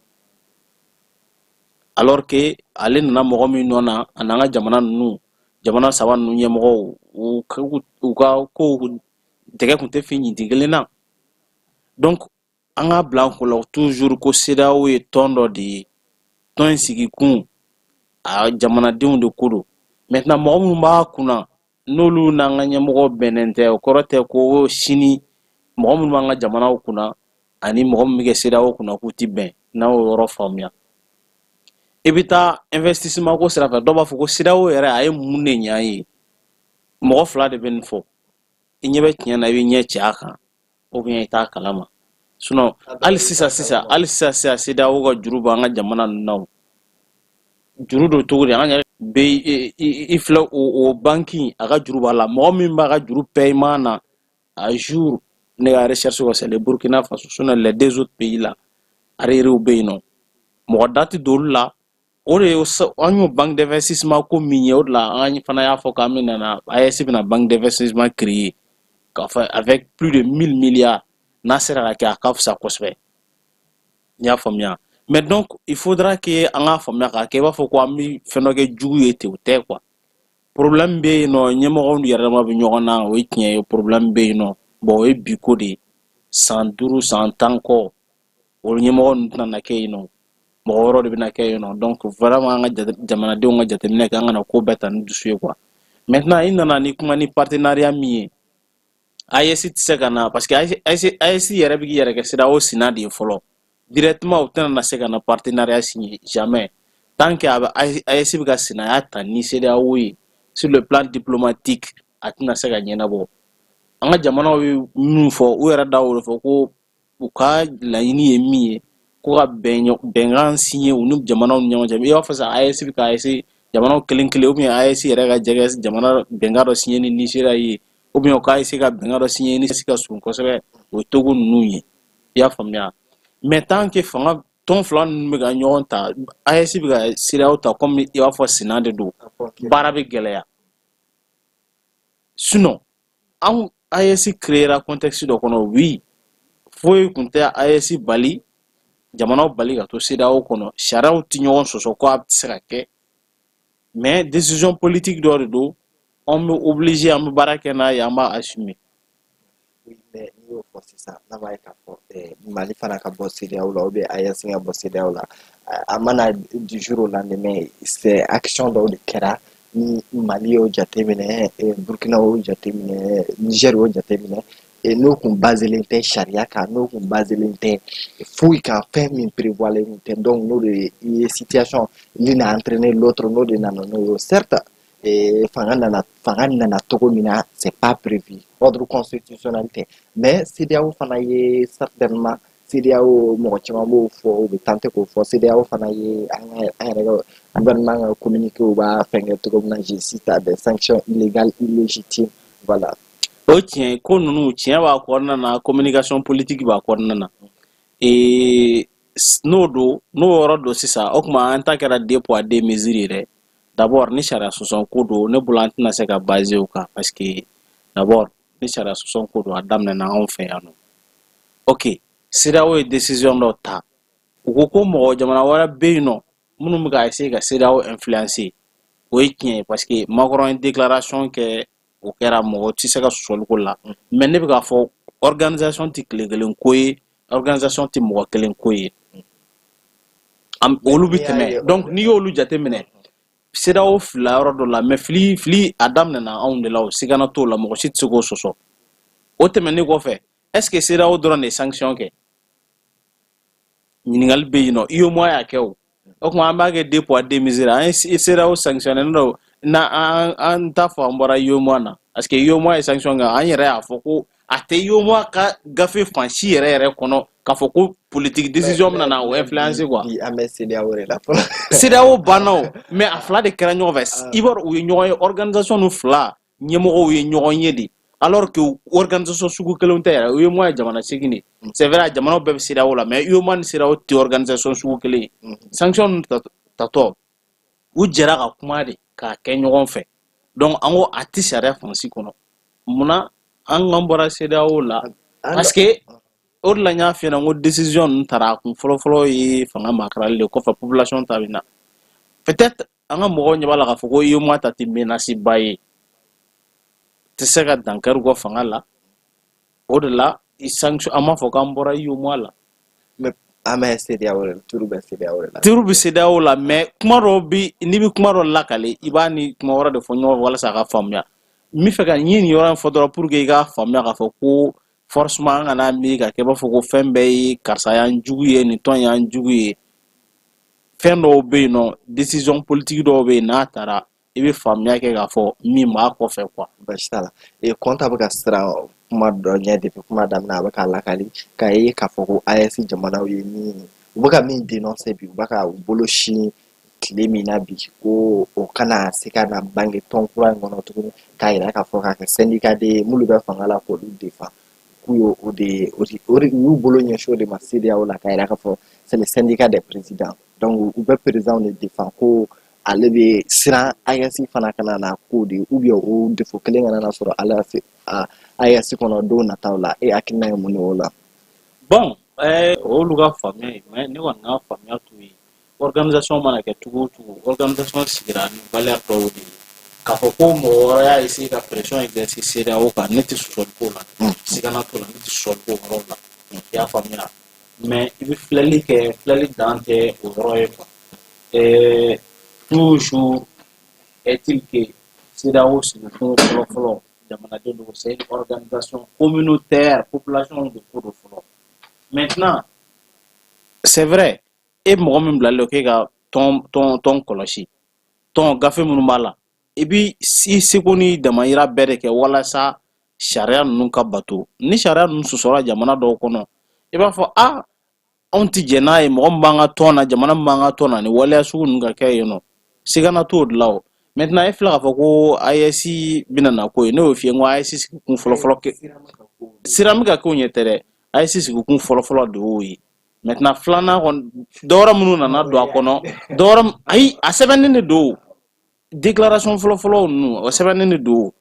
alors que ale nana mɔgɔ min nɔ na, a n'an ka jamana ninnu, jamana saba ninnu ɲɛmɔgɔw, u ka kow tɛgɛ kun tɛ fin ɲintin kelen na. Donc an k'a bila an kun la toujours ko CEDEAO ye tɔn dɔ de ye. Tɔn in sigikun, a jamanadenw de ko don. Maintenant, mɔgɔ minnu b'a kunna, n'olu n'an ka ɲɛmɔgɔ bɛnnen tɛ, o kɔrɔ tɛ ko sini mɔgɔ minnu b'an ka jamanaw kunna ani mɔgɔ min bɛ kɛ CEDEAO kunna k'u ti bɛn. N'an y'o yɔrɔ faamuya, i bɛ taa investissement ko sira fɛ. Dɔw b'a fɔ ko CEDEAO yɛrɛ, a ye mun de ɲɛ an ye? Mɔgɔ fila de bɛ nin fɔ: i ɲɛ bɛ tiɲɛ na, i bɛ ɲɛ cɛ a kan, ou bien i t'a kalama. Sinon hali sisan sisan, hali sisan sisan, CEDEAO ka juru b'an ka jamana ninnu na. O juru don cogo di? An yɛrɛ bɛ i filɛ, o banque, a ka juru b'a la. Mɔgɔ min b'a ka juru paiement na à jour, ne ka recherche kɔ, c'est le Burkina Faso. Sinon les deux autres pays là, arriérés bɛ yen nɔ, mɔgɔ da tɛ don olu la. O de ye an y'o banque d'investissement ko min ye, o de la an fana y'a fɔ k'an bɛ na, AES bɛna banque d'investissement créer k'a fɔ avec plus de 1000 milliards. N'a sera ka kɛ, a ka fisa kosɛbɛ. I y'a faamuya? Mais donc il faudra que an k'a faamuya k'a kɛ i b'a fɔ ko an bɛ fɛn dɔ kɛ jugu ye ten, o tɛ quoi. Problème bɛ yen nɔ, ɲɛmɔgɔw yɛrɛ dama bɛ ɲɔgɔn na, o ye tiɲɛ ye, problème bɛ yen nɔ. Bon, o ye bi ko de ye. San 5, san 10 kɔ, o ɲɛmɔgɔ ninnu tɛna na kɛ yen nɔ, mɔgɔ wɛrɛw de bɛna kɛ yen nɔ. Donc vraiment, an ka jamanadenw ka jateminɛ kɛ, an kana ko bɛɛ ta ni dusu ye quoi. Maintenant, i nana ni kuma ni partenariat min ye, AES tɛ se ka na, parce que AES yɛrɛ bɛ k'i yɛrɛ kɛ CEDEAO sina de ye fɔlɔ. Directement, u tɛna na se ka na partenariat signer jamais tant que a bɛ AES bɛ ka sinaya ta ni CEDEAO ye sur le plan diplomatique, a tɛna se ka ɲɛnabɔ. An ka jamanaw ye minnu fɔ, u yɛrɛ da o de fɔ ko u ka laɲini ye min ye. ko ka bɛnkan signer u ni jamanaw ni ɲɔgɔn cɛ. I b'a fɔ sisan, AES bɛ ka AES jamanaw kelen kelen, ou bien AES yɛrɛ ka jɛgɛ jamana bɛnkan dɔ signer ni Nizeriya ye, ou bien u ka essayer ka bɛnkan dɔ signer ni ka surun kosɛbɛ, o ye Togo ninnu ye. I y'a faamuya? Mais tant que fanga tɔn fila ninnu bɛ ka ɲɔgɔn ta, AES bɛ ka CEDEAO ta comme i b'a fɔ sina de don, baara bɛ gɛlɛya. Sinon anw, AES créera contexte dɔ kɔnɔ, oui, foyi tun tɛ AES bali, jamanaw bali ka to CEDEAO kɔnɔ. Sariyaw tɛ ɲɔgɔn sɔsɔ ko a tɛ se ka kɛ, mais décision politique dɔ de don. Anw bɛ obligé, an bɛ baara kɛ n'a ye, an b'a assumer. Oui, mais n'i y'o fɔ sisan, n'a b'a ye k'a fɔ Mali fana ka bɔ CEDEAO la, ou bien AES ka bɔ CEDEAO la, a mana du jour au lendemain, c'est action dɔw de kɛra ni Mali y'o jateminɛ, Burkina y'o jateminɛ, Niger y'o jateminɛ, n'o kun baselen tɛ sariya kan, n'o kun baselen tɛ foyi kan, fɛn min prévoilen kun tɛ. Donc n'o de ye situation l'une a entraîné l'autre, n'o de nana n'o ye. Certes, fanga nana cogo min na, c'est pas prévu, ordre constitutionnel tɛ, mais CEDEAO fana ye, certainement CEDEAO, mɔgɔ caman b'o fɔ, u bɛ tenter k'o fɔ, CEDEAO fana ye an ka, an yɛrɛ ka gouvernement ka communiqué, u b'a fɛnkɛ cogo min na, je cite, des sanctions illégales, illégitimes, voilà. O tiɲɛ ko ninnu, tiɲɛ b'a kɔnɔna na, communication politique b'a kɔnɔna na. N'o don, n'o yɔrɔ don sisan, o tuma an ta kɛra deux poids deux mesures ye dɛ. D'abord, ni sariya sɔsɔ ko don, ne bolo an tɛna se ka baser o kan, parce que d'abord, ni sariya sɔsɔ ko don, a daminɛna anw fɛ yan nɔ. Ok, CEDEAO ye décision dɔ ta, u ko ko mɔgɔ jamana wɛrɛ bɛ yen nɔ minnu bɛ ka essayer ka CEDEAO influencer. O ye tiɲɛ ye, parce que Macron ye déclaration kɛ, o kɛra, mɔgɔ tɛ se ka sɔsɔli ko la. Mais ne bɛ k'a fɔ, organisation tɛ tile kelen ko ye, organisation tɛ mɔgɔ kelen ko ye, olu bɛ tɛmɛ. Donc n'i y'olu jateminɛ, CEDEAO fila yɔrɔ dɔ la, mais fili fili a daminɛna anw de la, o sigana t'o la, mɔgɔ si tɛ se k'o sɔsɔ. O tɛmɛnen kɔfɛ, est ce que CEDEAO dɔrɔn de ye sanction kɛ? Ɲininkali bɛ yen nɔ. UEMOA y'a kɛ. O o tuma an b'a kɛ deux poids deux mesures. An ye CEDEAO sanctionné dɔ na, an t'a fɔ an bɔra UEMOA na, parce que UEMOA ye sanction kɛ. An yɛrɛ y'a fɔ ko a tɛ UEMOA ka gafe fan si yɛrɛ yɛrɛ kɔnɔ k'a fɔ ko politique décision bɛna na o influencer quoi. Bi an bɛ CEDEAO de la fɔlɔ. CEDEAO banna o, mais a fila de kɛra ɲɔgɔn fɛ. I b'a dɔn, u ye ɲɔgɔn ye, organisation ninnu fila ɲɛmɔgɔw ye ɲɔgɔn ye de, alors que organisation sugu kelenw tɛ yɛrɛ. UEMOA ye jamana seegin de, c'est vrai, a jamanaw bɛɛ bɛ CEDEAO la, mais UEMOA ni CEDEAO tɛ organisation sugu kelen ye. Sanction ninnu tatɔ, u jɛra ka kuma de k'a kɛ ɲɔgɔn fɛ. Donc an ko a tɛ sariya fan si kɔnɔ. Munna an k'an bɔra CEDEAO la? Parce que o de la n y'a f'i ɲɛna, n ko décision ninnu taara, a kun fɔlɔfɔlɔ ye fanga makarali de kɔfɛ, population ta bɛ na. Peut-être an ka mɔgɔw ɲɛ b'a la k'a fɔ ko UEMOA ta tɛ menace ba ye, tɛ se ka dankari u ka fanga la. O de la sanction, an m'a fɔ k'an bɔra UEMOA la. Mais an bɛ CEDEAO de la, turu bɛ CEDEAO de la. Turu bɛ CEDEAO la, mais kuma dɔw bi, n'i bɛ kuma dɔ lakale, i b'a ni kuma wɛrɛ de fɔ ɲɔgɔn fɛ walasa a ka faamuya. N bɛ fɛ ka n ye nin yɔrɔ in fɔ dɔrɔn pour que i k'a faamuya k'a fɔ ko forcément an kana miiri ka kɛ i b'a fɔ ko fɛn bɛɛ ye karisa y'an jugu ye, nin tɔn y'an jugu ye. Fɛn dɔw bɛ yen nɔ, décision politique dɔw bɛ yen, n'a taara, i bɛ faamuya kɛ k'a fɔ min b'a kɔfɛ quoi. Baasi t'a la. Kɔnta bɛ ka siran kuma dɔ ɲɛ depuis kuma daminɛ, a bɛ k'a lakali k'a ye k'a fɔ ko AES jamanaw ye min, u bɛ ka min dénoncer bi, u bɛ ka u bolo sin tile min na bi, ko o kana se ka na bange tɔn kura in kɔnɔ tuguni, k'a yira k'a fɔ k'a kɛ syndicat de minnu bɛ fanga la k'olu défend, k'u y'o o de o de o de u y'u bolo ɲɛsin o de ma CEDEAO la, k'a yira k'a fɔ c'est le syndicat des présidents, donc u bɛ président de défend, ko ale bɛ siran AES fana kana na k'o de, ou bien o défaut kelen kana na sɔrɔ AES kɔnɔ don nataw la. E hakilina ye mun ye o la? Bon, olu ka faamuya ye, mais ne kɔni ka faamuya t'o ye. Organisation mana kɛ cogo o cogo, organisation sigira ni valeur dɔw de ye. K'a fɔ ko mɔgɔ wɛrɛ y'a essayer ka pression exercer CEDEAO kan, ne tɛ sɔsɔli k'o la, sigana t'o la, ne tɛ sɔsɔli k'o yɔrɔ la. I y'a faamuya? Mais i bɛ filɛli kɛ, filɛli dan tɛ o yɔrɔ ye quoi. Toujours est-il que CEDEAO sigikun fɔlɔ fɔlɔ, jamanaden don, c'est une organisation communautaire, population de ko don fɔlɔ. Maintenant, c'est vrai, e mɔgɔ min bilalen don k'e ka tɔn kɔlɔsi, tɔn gafe minnu b'a la, i bi i seko ni damayira bɛɛ de kɛ walasa sariya ninnu ka bato. Ni sariya ninnu sɔsɔra jamana dɔw kɔnɔ, i b'a fɔ a Anw tɛ jɛn n'a ye. Mɔgɔ min b'an ka tɔn na, jamana min b'an ka tɔn na, ni waleya sugu ninnu ka kɛ yen nɔ, sigana t'o de la. O maintenant, e filɛ k'a fɔ ko AES bɛna na ko ye, ne y'o f'i ye, n ko AES sigikun fɔlɔfɔlɔ kɛ sira min ka k'o ɲɛ tɛ dɛ. AES sigikun fɔlɔfɔlɔ de y'o ye. Maintenant, filanan kɔni, dɔwɛrɛ minnu nana don a kɔnɔ, dɔwɛrɛ, ayi, a sɛbɛnnen de don. Déclaration fɔlɔfɔlɔ ninnu, o sɛbɛnnen de don.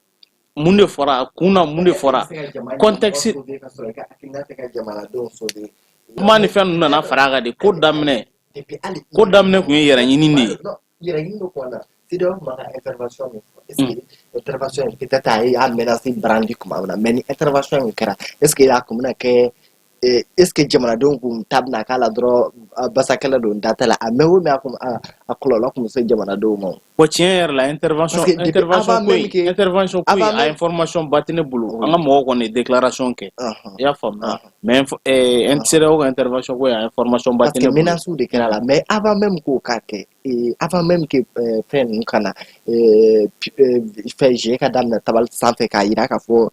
Mun de fɔra a kun na? Mun de fɔra contexte kuma ni fɛn ninnu nana fara a kan de? Ko daminɛ, ko daminɛ kun ye yɛrɛ ɲini de ye. Yɛrɛ ɲini bɛ kɔnɔna, CEDEAO tun b'a ka intervention min fɔ, est ce que intervention in, peut-être a ye a menace brandi tuma min na, mais ni intervention in kɛra, est ce que a kun bɛna kɛ, est ce que jamanadenw kun ta bɛna k'a la dɔrɔn, basakɛlɛ don da tɛ la, a mɛn o mɛn, a kun a kɔlɔlɔ kun bɛ se jamanadenw ma? Bon, tiɲɛ yɛrɛ la, intervention, intervention ko in, intervention ko in, a information ba tɛ ne bolo. An ka mɔgɔw kɔni ye déclaration kɛ, i y'a faamuya, mais CEDEAO ka intervention ko in, a information ba tɛ ne bolo. Parce que menace de kɛra la, mais avant même k'o ka kɛ, avant même que fɛn ninnu ka na, fɛn jeu ka daminɛ tabali sanfɛ k'a yira k'a fɔ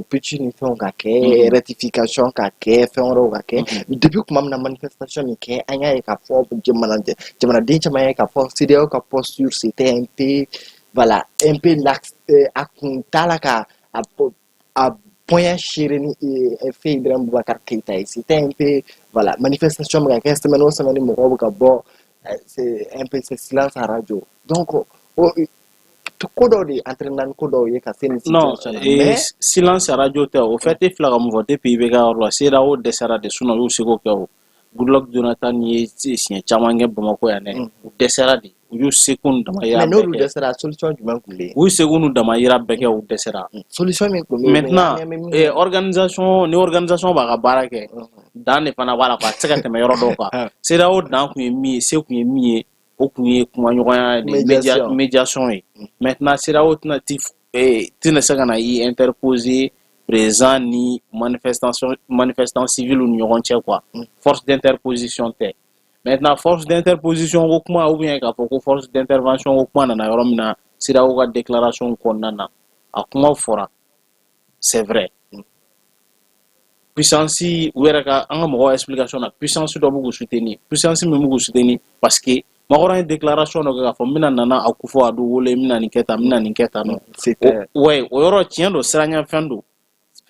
putsch ni fɛnw ka kɛ, rectification ka kɛ, fɛn wɛrɛw ka kɛ, depuis tuma min na manifestation nin kɛ, an y'a ye k'a fɔ jamanaden caman ye k'a fɔ CEDEAO ka posture, c'était un peu, voilà, un peu laxe. A kun t'a la ka a poing serré ni fɛn Ibrahim Boubacar Keïta ye. C'était un peu, voilà, manifestation bɛ ka kɛ semaine o semaine, mɔgɔw bɛ ka bɔ, c'est un peu, c'est silence à radio. Donc o ko dɔw de entraîné ni ko dɔw ye ka se nin situation na. Mais silence à radio tɛ. O fait, e filɛ ka mun fɔ, depuis IBK yɔrɔ la, CEDEAO dɛsɛra de. Sinon u y'u seko kɛ. O Goodluck Jonathan ye siɲɛ caman kɛ Bamakɔ yan dɛ. U dɛsɛra de, u y'u seko n'u damayira. Mais n'olu dɛsɛra, solution jumɛn tun bɛ yen? U y'u seko n'u damayira bɛɛ kɛ, u dɛsɛra. Solution min tun bɛ yen? Maintenant, organisation ni organisation b'a ka baara kɛ, dan de fana b'a la quoi. A tɛ se ka tɛmɛ yɔrɔ dɔw kan. CEDEAO dan kun ye min ye, se kun ye min ye, o kun ye kumaɲɔgɔnya de, médiation ye. Maintenant, CEDEAO tɛna se ka na i interposer président ni manifestation, manifestant civil ni ɲɔgɔn cɛ quoi. Force d'interposition tɛ. Maintenant, force d'interposition ko kuma, ou bien k'a fɔ ko force d'intervention ko kuma nana yɔrɔ min na, CEDEAO ka déclaration kɔnɔna na, a kuma fɔra, c'est vrai. Puissance, u yɛrɛ ka, an ka mɔgɔw explication na, puissance dɔ b'u k'u soutenir, puissance min b'u k'u soutenir, parce que Macron ye déclaration dɔ kɛ k'a fɔ n bɛna Nana Akufo-Addo wele, n bɛna nin kɛ tan, n bɛna nin kɛ tan nɔ. Ouais, o yɔrɔ tiɲɛ don, siranɲɛfɛn don,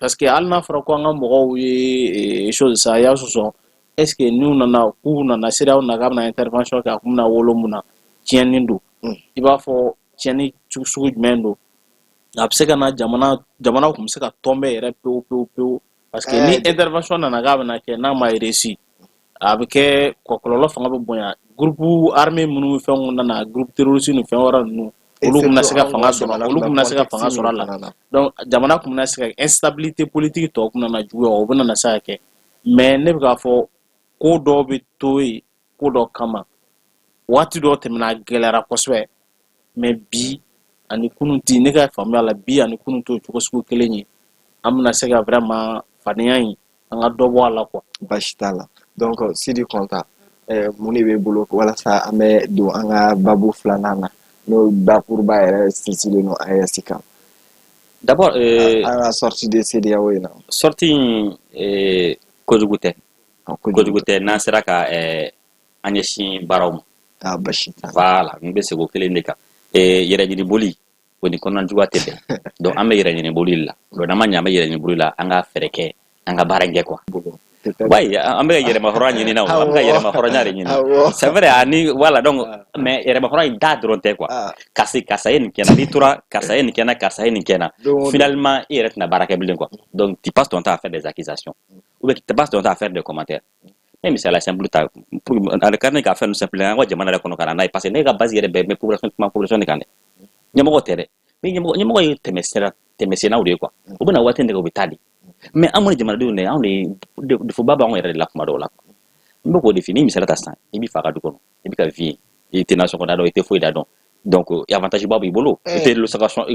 parce que hali n'a fɔra ko an ka mɔgɔw ye chose sa, y'a sɔsɔ, est ce que n'u nana k'u nana CEDEAO na k'a bɛna intervention kɛ, a kun bɛna wolo mun na? Tiɲɛni don. I b'a fɔ tiɲɛni sugu jumɛn don? A bɛ se ka na jamana kun bɛ se ka tɔnbɛ yɛrɛ pewu pewu pewu, parce que ni intervention nana k'a bɛna kɛ, n'a ma réussi, a bɛ kɛ kɔlɔlɔ fanga bɛ bonya. Groupe armé minnu fɛnw nana, groupe terroriste ni fɛn wɛrɛ ninnu, olu tun bɛna se ka fanga sɔrɔ, olu tun bɛna se ka fanga sɔrɔ a la. Donc jamana tun bɛna se ka instabilité politique tɔ tun nana juguya, o bɛna se ka kɛ. Mais ne bɛ k'a fɔ ko dɔw bɛ to yen ko dɔ kama. Waati dɔw tɛmɛna, a gɛlɛyara kosɛbɛ, mais bi ani kunun ti, ne ka faamuya la, bi ani kunun t'o cogo sugu kelen ye. An bɛna se ka vraiment fadenya in, an ka dɔ bɔ a la quoi. Baasi t'a la. Donc Sidi Kɔnta, mun de b'e bolo walasa an bɛ don an ka babu filanan na, n'o bakuruba yɛrɛ sinsinlen don AES kan? D'abord, an ka sortie de CEDEAO in na. Sortie in, kojugu tɛ, kojugu tɛ n'an sera ka an ɲɛsin baaraw ma. Ah, basi t'a la. Voilà, n bɛ segin o kelen de kan. Yɛrɛ ɲini boli, o ni kɔnɔna juguya tɛ bɛn. Donc an bɛ yɛrɛ ɲini boli de la. Donc n'an ma ɲɛ an bɛ yɛrɛ ɲini boli la, an ka fɛɛrɛ kɛ an ka baara in kɛ quoi. Oui, an bɛ ka yɛrɛma hɔrɔnya ɲini na o, an bɛ ka yɛrɛma hɔrɔnya de ɲini. C'est vrai, ani voilà, donc mais yɛrɛma hɔrɔnya in da dɔrɔn tɛ quoi. Karisa, karisa ye nin kɛ n na, n'i tora karisa ye nin kɛ n na, karisa ye nin kɛ n na, finalement i yɛrɛ tɛna baara kɛ bilen quoi. Donc tu passes ton temps à faire des accusations ou bien tu passes ton temps à faire des commentaires. Ne misaliya simple ta pour ale ka ne ka fɛn simple an ka jamana yɛrɛ kɔnɔ ka na n'a ye, parce que ne ka base yɛrɛ bɛɛ bɛ population, kuma population de kan dɛ, ɲɛmɔgɔ tɛ dɛ. Ni ɲɛmɔgɔ ye tɛmɛsira tɛmɛsennaw de ye quoi, u bɛna waati de kɛ, u bɛ taa de. Mais an kɔni jamanadenw de, anw de défaut ba b'anw yɛrɛ de la kuma dɔw la. N bɛ k'o de f'i ye. Ni misaliya ta sisan, i b'i fa ka du kɔnɔ, i bɛ ka vie, i tɛ nasɔngɔ da dɔn, i tɛ foyi da dɔn, donc avantage ba b'i bolo, i tɛ location, i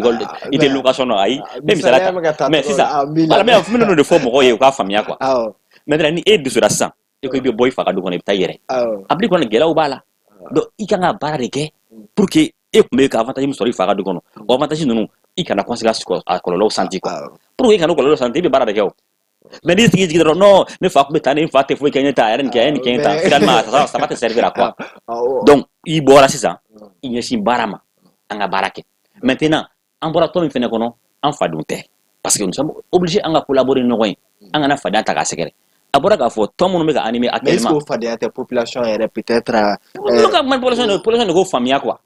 tɛ location na. Ayi, n bɛ misaliya ta, mais sisan voilà, mais n bɛ n'o de fɔ mɔgɔw ye u k'a faamuya quoi. Maintenant, ni e dusura sisan, i ko i bɛ bɔ i fa ka du kɔnɔ, i bɛ taa i yɛrɛ a bil'i kɔnɔ, gɛlɛyaw b'a la. Donc i kan ka baara de kɛ pour que e tun bɛ ka avantage min sɔrɔ i fa ka du kɔnɔ, o avantage ninnu, i kana conséquence, a kɔlɔlɔw sentir quoi. Pour que i kana kɔlɔlɔ sentir, i bɛ baara de kɛ. O Mais n'i sigi jigi dɔrɔn, non, ne fa tun bɛ tan, ne fa tɛ foyi kɛ, ne ta a yɛrɛ nin kɛ, a ye nin kɛ, n ta, finalement ça va te servir à quoi? Donc i bɔra sisan, i ɲɛsin baara ma, an ka baara kɛ. Maintenant, an bɔra tɔn min fɛnɛ kɔnɔ, an fadenw tɛ, parce que nous sommes obligés an ka collaborer ni ɲɔgɔn ye, an kana fadenya ta k'a sɛgɛrɛ. A bɔra k'a fɔ tɔn minnu bɛ ka animer actuellement. Mais est-ce que o fadenya tɛ population yɛrɛ peut-être? Olu ka population de k'o faamuya quoi.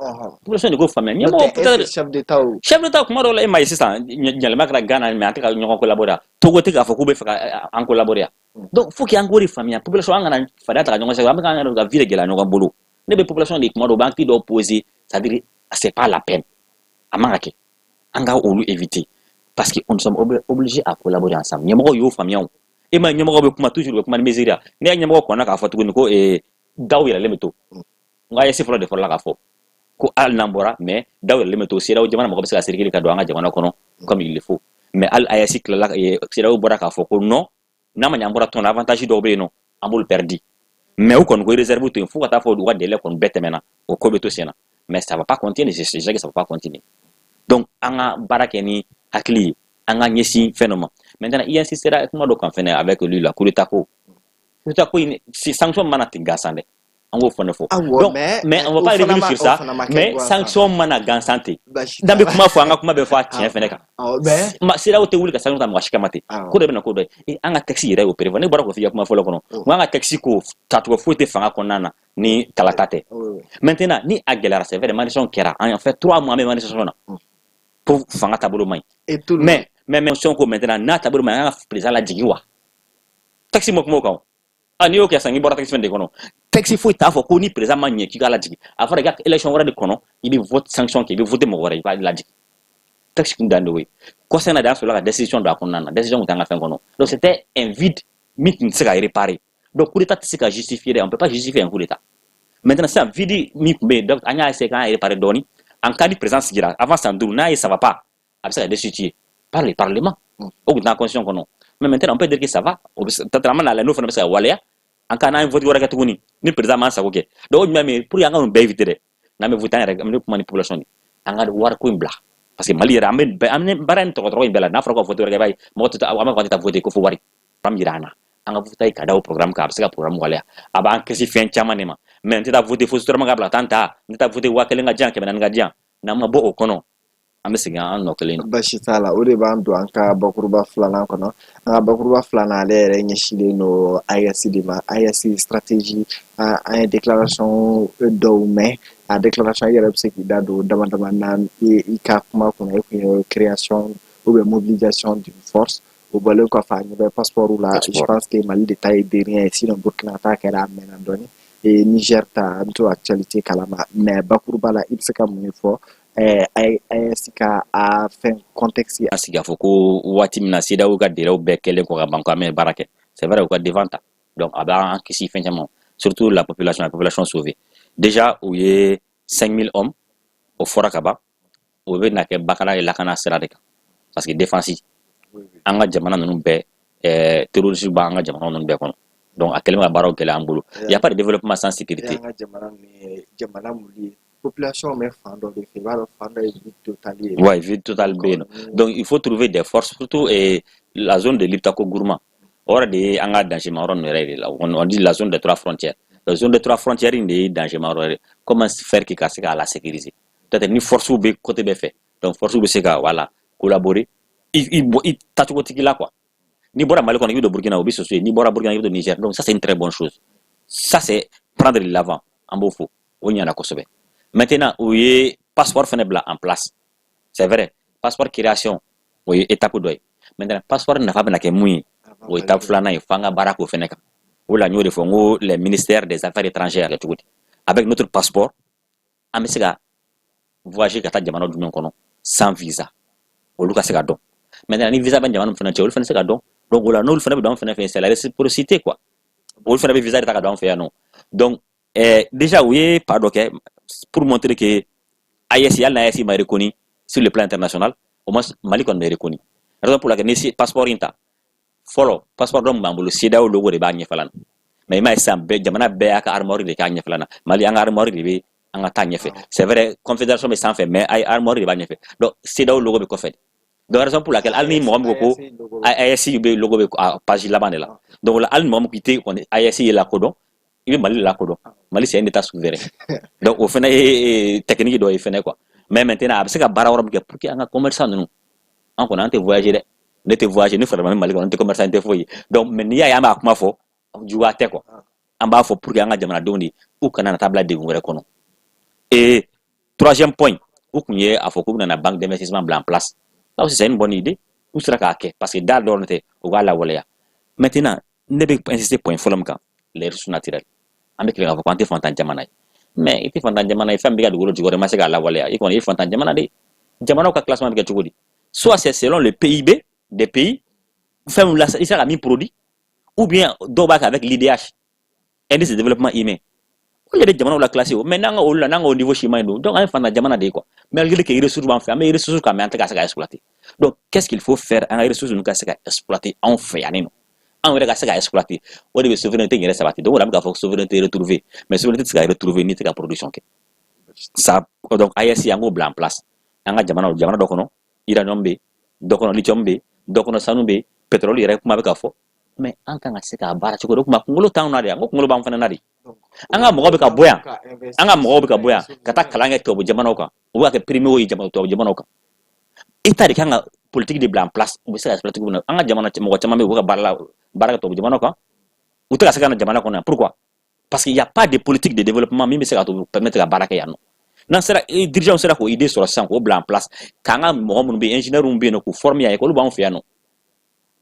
Population de k'o faamuya. Ɲɛmɔgɔ peut-être. Chef d'État o. Chef d'État, kuma dɔw la, e ma ye sisan, yɛlɛma kɛra Ghana, mais an tɛ ka ɲɔgɔn collaborer. Togo tɛ k'a fɔ k'u bɛ fɛ ka an collaborer. Donc faut que an k'o de faamuya, population, an kana fadenya ta ka ɲɔgɔn sɛgɛrɛ, an bɛ k'an yɛrɛ ka vie de gɛlɛya ɲɔgɔn bolo. Ne bɛ population de, kuma dɔw, u b'an acte dɔw poser, c'est-à-dire c'est pas la peine. A man ka kɛ. An ka olu éviter parce que nous sommes obligés à collaborer ensemble. Ɲɛmɔgɔw y'o faamuya o. E ma, ɲɛmɔgɔ bɛ kuma toujours, bɛ kuma ni mesure ya. Ne y'a ɲɛmɔgɔ kɔnna k'a fɔ tuguni ko daw yɛlɛlen bɛ to. N ko AES fɔlɔ de fɔlɔla k'a fɔ ko hali n'an bɔra, mais daw yɛlɛlen bɛ to, CEDEAO jamana mɔgɔ bɛ se ka circuler ka don an ka jamana kɔnɔ comme il le faut. Mais hali AES tilala, CEDEAO bɔra k'a fɔ ko non, n'a ma ɲɛ an bɔra tɔn na, avantage dɔw bɛ yen nɔ, an b'olu perdi. Mais u kɔni ko réserve to yen fo ka taa fɔ u ka délai kɔni bɛɛ tɛmɛna, o ko bɛ to sen na. Mais ça va pas continuer, je sais que ça va pas continuer. Donc an ka baara kɛ ni hakili ye, an ka ɲɛsin fɛn dɔ ma. Maintenant, i insistera kuma dɔ kan fɛnɛ avec lui la, coup d'état ko. Coup d'état ko in, si sanction mana ten gansan dɛ, an k'o fɔ ne fɔ. Donc mais on va pas revenir sur ça, mais sanction mana gansan ten. N'an bɛ kuma fɔ, an ka kuma bɛ fɔ a tiɲɛ fɛnɛ kan. CEDEAO tɛ wuli ka sanction ta mɔgɔ si kama ten. Ko dɔ bɛ na ko dɔ ye. An ka texte yɛrɛ y'o prévoir. Ne bɔra k'o fɔ i ka kuma fɔlɔ kɔnɔ. N ko an ka texte ko tacogo foyi tɛ fanga kɔnɔna na ni kalata tɛ. Maintenant, ni a gɛlɛyara, c'est vrai, manifestation kɛra. En fait, 3 mois an bɛ manifestation na. Pour fanga taabolo man ɲi. Mais ko maintenant n'a taabolo man ɲi, an ka président lajigin wa? Texte ma kuma o kan. Ah, n'i y'o kɛ sisan, n'i bɔra texte fɛn de kɔnɔ. Texte foyi t'a fɔ ko ni président ma ɲɛ k'i k'a lajigin. A fɔra i ka élection wɛrɛ de kɔnɔ, i bɛ vote sanction kɛ, i bɛ voter mɔgɔ wɛrɛ, i b'a lajigin. Texte kun dan de o ye. Kɔsa in na de, an sɔrɔla ka décision don a kɔnɔna na. Décision kun t'an ka fɛn kɔnɔ. Donc c'était un vide min tun tɛ se ka réparer. Donc coup d'état tɛ se ka justifier dɛ, on peut pas justifier un coup d'état. Maintenant sisan, vide min tun bɛ yen, donc an y'a essayer k'an réparer dɔɔni. En cas ni président sigira avant san 5, n'a ye ça va pas, a bɛ se ka destituer par le parlement. O tun t'an constitution kɔnɔ. Mais maintenant, on peut dire que ça va. O bɛ peut-être an mana lajɛ, n'o fana bɛ se ka waleya. En cas n'an ye vote wɛrɛ kɛ tuguni, ni président m'an sago kɛ. Donc o jumɛn min pour que an ka nin bɛɛ éviter dɛ, n'an bɛ voter, an yɛrɛ, an bɛ kuma ni population de, an ka wariko in bila. Parce que Mali yɛrɛ, an bɛ an bɛ baara in tɔgɔtɔgɔ in bɛɛ la, n'a fɔra ko vote wɛrɛ kɛ, i b'a ye mɔgɔ tɛ taa, an b'a fɔ an tɛ taa voter ko fo wari. Programme yira an na. An ka vote ka da o programme kan, a bɛ se ka programme waleya. A b'an kisi fɛn caman de ma. Mais n tɛ taa voter fo sotrama ka bila tan ta, n tɛ taa voter 1000 ka di yan, 400 ka di yan. N'an ma bɔ o kɔnɔ, an bɛ segin an nɔ kelen na. Basi t'a la, o de b'an don an ka bakuruba filanan kɔnɔ. An ka bakuruba filanan, ale yɛrɛ ɲɛsinlen don AES de ma, AES stratégie. An ye déclaration dɔw mɛn. A déclaration, i yɛrɛ bɛ se k'i da don dama dama na i ka kuma kɔnɔ. E kun ye création ou bien mobilisation d'une force. O bɔlen kɔfɛ, a ɲɛ bɛ passeport la. Je pense que Mali de ta ye dernier ye, sinon Burkina ta kɛra a mɛnna dɔɔni et Niger ta, an t'o actualité kalama. Mais bakuruba la, i bɛ se ka mun de fɔ AES ka a fɛn contexte? A sigi k'a fɔ ko waati min na CEDEAO ka délai bɛɛ kɛlen kɔ ka ban, ko an bɛ baara kɛ, c'est vrai, u ka devant ta. Donc a b'an kisi fɛn caman, surtout la population, la population sauvée. Déjà, u ye 5000 hommes, o fɔra ka ban, o bɛ na kɛ bakana ye lakana sira de kan, parce que défense, an ka jamana ninnu bɛɛ, terroriste b'an ka jamana ninnu bɛɛ kɔnɔ. Donc a kɛlen bɛ ka baaraw gɛlɛya an bolo. Il y a pas de développement sans sécurité. An ka jamana ninnu ye jamana mun ye, population bɛ fan dɔ de fɛ, i b'a dɔn fan dɔ ye vide total ye. Ouais, vide total bɛ yen nɔ. Donc il faut trouver des forces, surtout la zone de Liptako Gourma. O yɔrɔ de ye an ka danger ma yɔrɔ ninnu yɛrɛ de la. On dit la zone des trois frontières. La zone des trois frontières in de ye danger ma yɔrɔ ye. Comment faire que ka se k'a la sécuriser? Peut-être ni force bɛ côté bɛɛ fɛ, donc force bɛ se ka, voilà, collaborer. I bɔ i tacogo tigi la quoi. N'i bɔra Mali kɔnɔ, i bɛ don Burkina, o bɛ soso ye. N'i bɔra Burkina, i bɛ don Niger. Donc ça, c'est une très bonne chose. Ça, c'est prendre de l'avant. An b'o fɔ. O ɲɛna kosɛbɛ. Maintenant, u ye passeport fɛnɛ bila en place. C'est vrai, passeport création, o ye étape dɔ ye. Maintenant, passeport nafa bɛna kɛ mun ye? O ye étape filanan ye, f'an ka baara k'o fɛnɛ kan. O la, n y'o de fɔ, n ko les ministères des affaires étrangères kɛ cogo di? Avec notre passeport, an bɛ se ka voyager ka taa jamana jumɛn kɔnɔ sans visa? Olu ka se ka dɔn. Maintenant, ni visa bɛ jamana min fɛnɛ cɛ, olu fɛnɛ se ka dɔn. Donc o la, n'olu fɛnɛ bɛ don an fɛnɛ fɛ, c'est la réciprocité quoi. Olu fɛnɛ bɛ visa de ta ka don an fɛ yan nɔ. Donc déjà, u ye pas dɔ kɛ pour montrer que AES, hali n'a AES ma reconnu sur le plan international, au moins Mali kɔni bɛ reconnu. Raison pour laquelle ni passeport in ta fɔlɔ, passeport dɔ min b'an bolo, CEDEAO logo de b'a ɲɛfɛla na. Mais i m'a ye sisan, bɛɛ jamana bɛɛ y'a ka armoire de k'a ɲɛfɛla na. Mali, an ka armoire de bɛ an ka taa ɲɛfɛ. C'est vrai, confédération bɛ sanfɛ, mais a ye armoire de b'a ɲɛfɛ. Donc CEDEAO logo bɛ kɔfɛ. Donc raison pour laquelle hali ni mɔgɔ min ko ko AES bɛ logo bɛ a page laban de la. Donc o la, hali ni mɔgɔ min ko i tɛ kɔni AES ye lakodɔn, i bɛ Mali lakodɔn. Mali, c'est un état souverain. Donc o fana ye technique dɔ ye fɛnɛ quoi. Mais maintenant, a bɛ se ka baara wɛrɛ min kɛ pour que an ka commerçant ninnu, an kɔni an tɛ voyager dɛ, ne tɛ voyager, ne fana bɛ Mali kɔnɔ, n tɛ commerçant, n tɛ foyi ye. Donc mais n'i y'a ye an b'a kuma fɔ, juguya tɛ quoi. An b'a fɔ pour que an ka jamanadenw de u kana na taa bila degun wɛrɛ kɔnɔ. Et troisième point, u kun ye a fɔ k'u bɛna banque d'investissement bila en place. Là aussi, c'est une bonne idée. U sera k'a kɛ parce que da dɔrɔn tɛ, u k'a lawaleya. Maintenant, ne bɛ insister point fɔlɔ min kan, les ressources naturelles. An bɛ tila k'a fɔ k'an tɛ fantan jamana ye, mais i tɛ fantan jamana ye, fɛn bɛ ka dugukolo jukɔrɔ, i ma se k'a lawaleya, i kɔni i ye fantan jamana de ye. Jamanaw ka classement bɛ kɛ cogo di? Soit c'est selon le PIB des pays, fɛn min la i sera ka min produit, ou bien dɔw b'a kɛ avec l'IDH, indice de développement humain. O de bɛ jamanaw la classé o. Mais n'an ka olu la, n'an ka o niveau si ma ɲi don, donc an ye fantan jamana de ye quoi. Malgré que ressources b'an fɛ, an bɛ ressources kan, mais an tɛ ka se ka exploiter. Donc qu'est-ce qu'il faut faire? An ka ressources ninnu ka se ka exploiter anw fɛ yan nɔ, anw yɛrɛ ka se ka exploiter, o de bɛ souveraineté yɛrɛ sabati. Donc o de la, an bɛ k'a fɔ souveraineté retrouvée, mais souveraineté tɛ se ka retrouver n'i tɛ ka production kɛ. Ça donc, AES, an k'o bila en place. An ka jamana, jamana dɔ kɔnɔ uranium bɛ yen, dɔ kɔnɔ lithium bɛ yen, dɔ kɔnɔ sanu bɛ yen, pétrole yɛrɛ kuma bɛ ka fɔ, mais an kan ka se k'a baara cogo di? O kuma kunkolo t'anw na de, an ko kunkolo b'an fana na de. An ka mɔgɔw bɛ ka bɔ yan, an ka mɔgɔw bɛ ka bɔ yan ka taa kalan kɛ tubabu jamanaw kan, u bɛ ka kɛ primé ye jamana tubabu jamanaw kan. État de kan ka politique de bila en place, u bɛ se ka exploiter cogo min na. An ka jamana mɔgɔ caman bɛ yen, u bɛ ka baara la, baara kɛ tubabu jamanaw kan, u tɛ ka se ka na jamana kɔnɔ yan. Pourquoi? Parce qu'il y a pas de politique de développement min bɛ se ka to permettre ka baara kɛ yan nɔ. N'an sera, dirigeants sera k'o idée sɔrɔ sisan, k'o bila en place, k'an ka mɔgɔ minnu bɛ yen, ingénieurs bɛ yen nɔ, k'u former yan, école b'anw fɛ yan nɔ,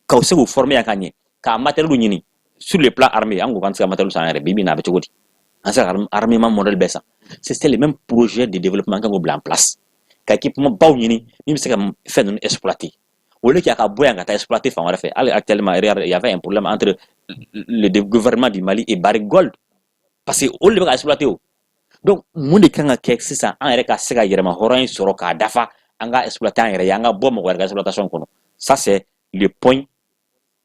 k'u se k'u former yan ka ɲɛ, k'a matériel ɲini sur le plan armé. An ko k'an tɛ se ka matériel san yɛrɛ, bi bi in na a bɛ cogo di? An se ka armement modèle bɛɛ san. C'est le même projet de développement kan k'o bila en place, ka équipement baw ɲini min bɛ se ka fɛn ninnu exploiter, au lieu k'a ka bɔ yan ka taa exploiter fan wɛrɛ fɛ. Hali actuellement, regarde, il y avait un problème entre le gouvernement du Mali et Barrick Gold, parce que olu de bɛ ka exploiter o. Donc mun de kan ka kɛ sisan, an yɛrɛ ka se ka yɛrɛma hɔrɔnya sɔrɔ k'a dafa, an ka exploiter an yɛrɛ ye, an ka bɔ mɔgɔ wɛrɛ ka exploitation kɔnɔ? Ça, c'est le point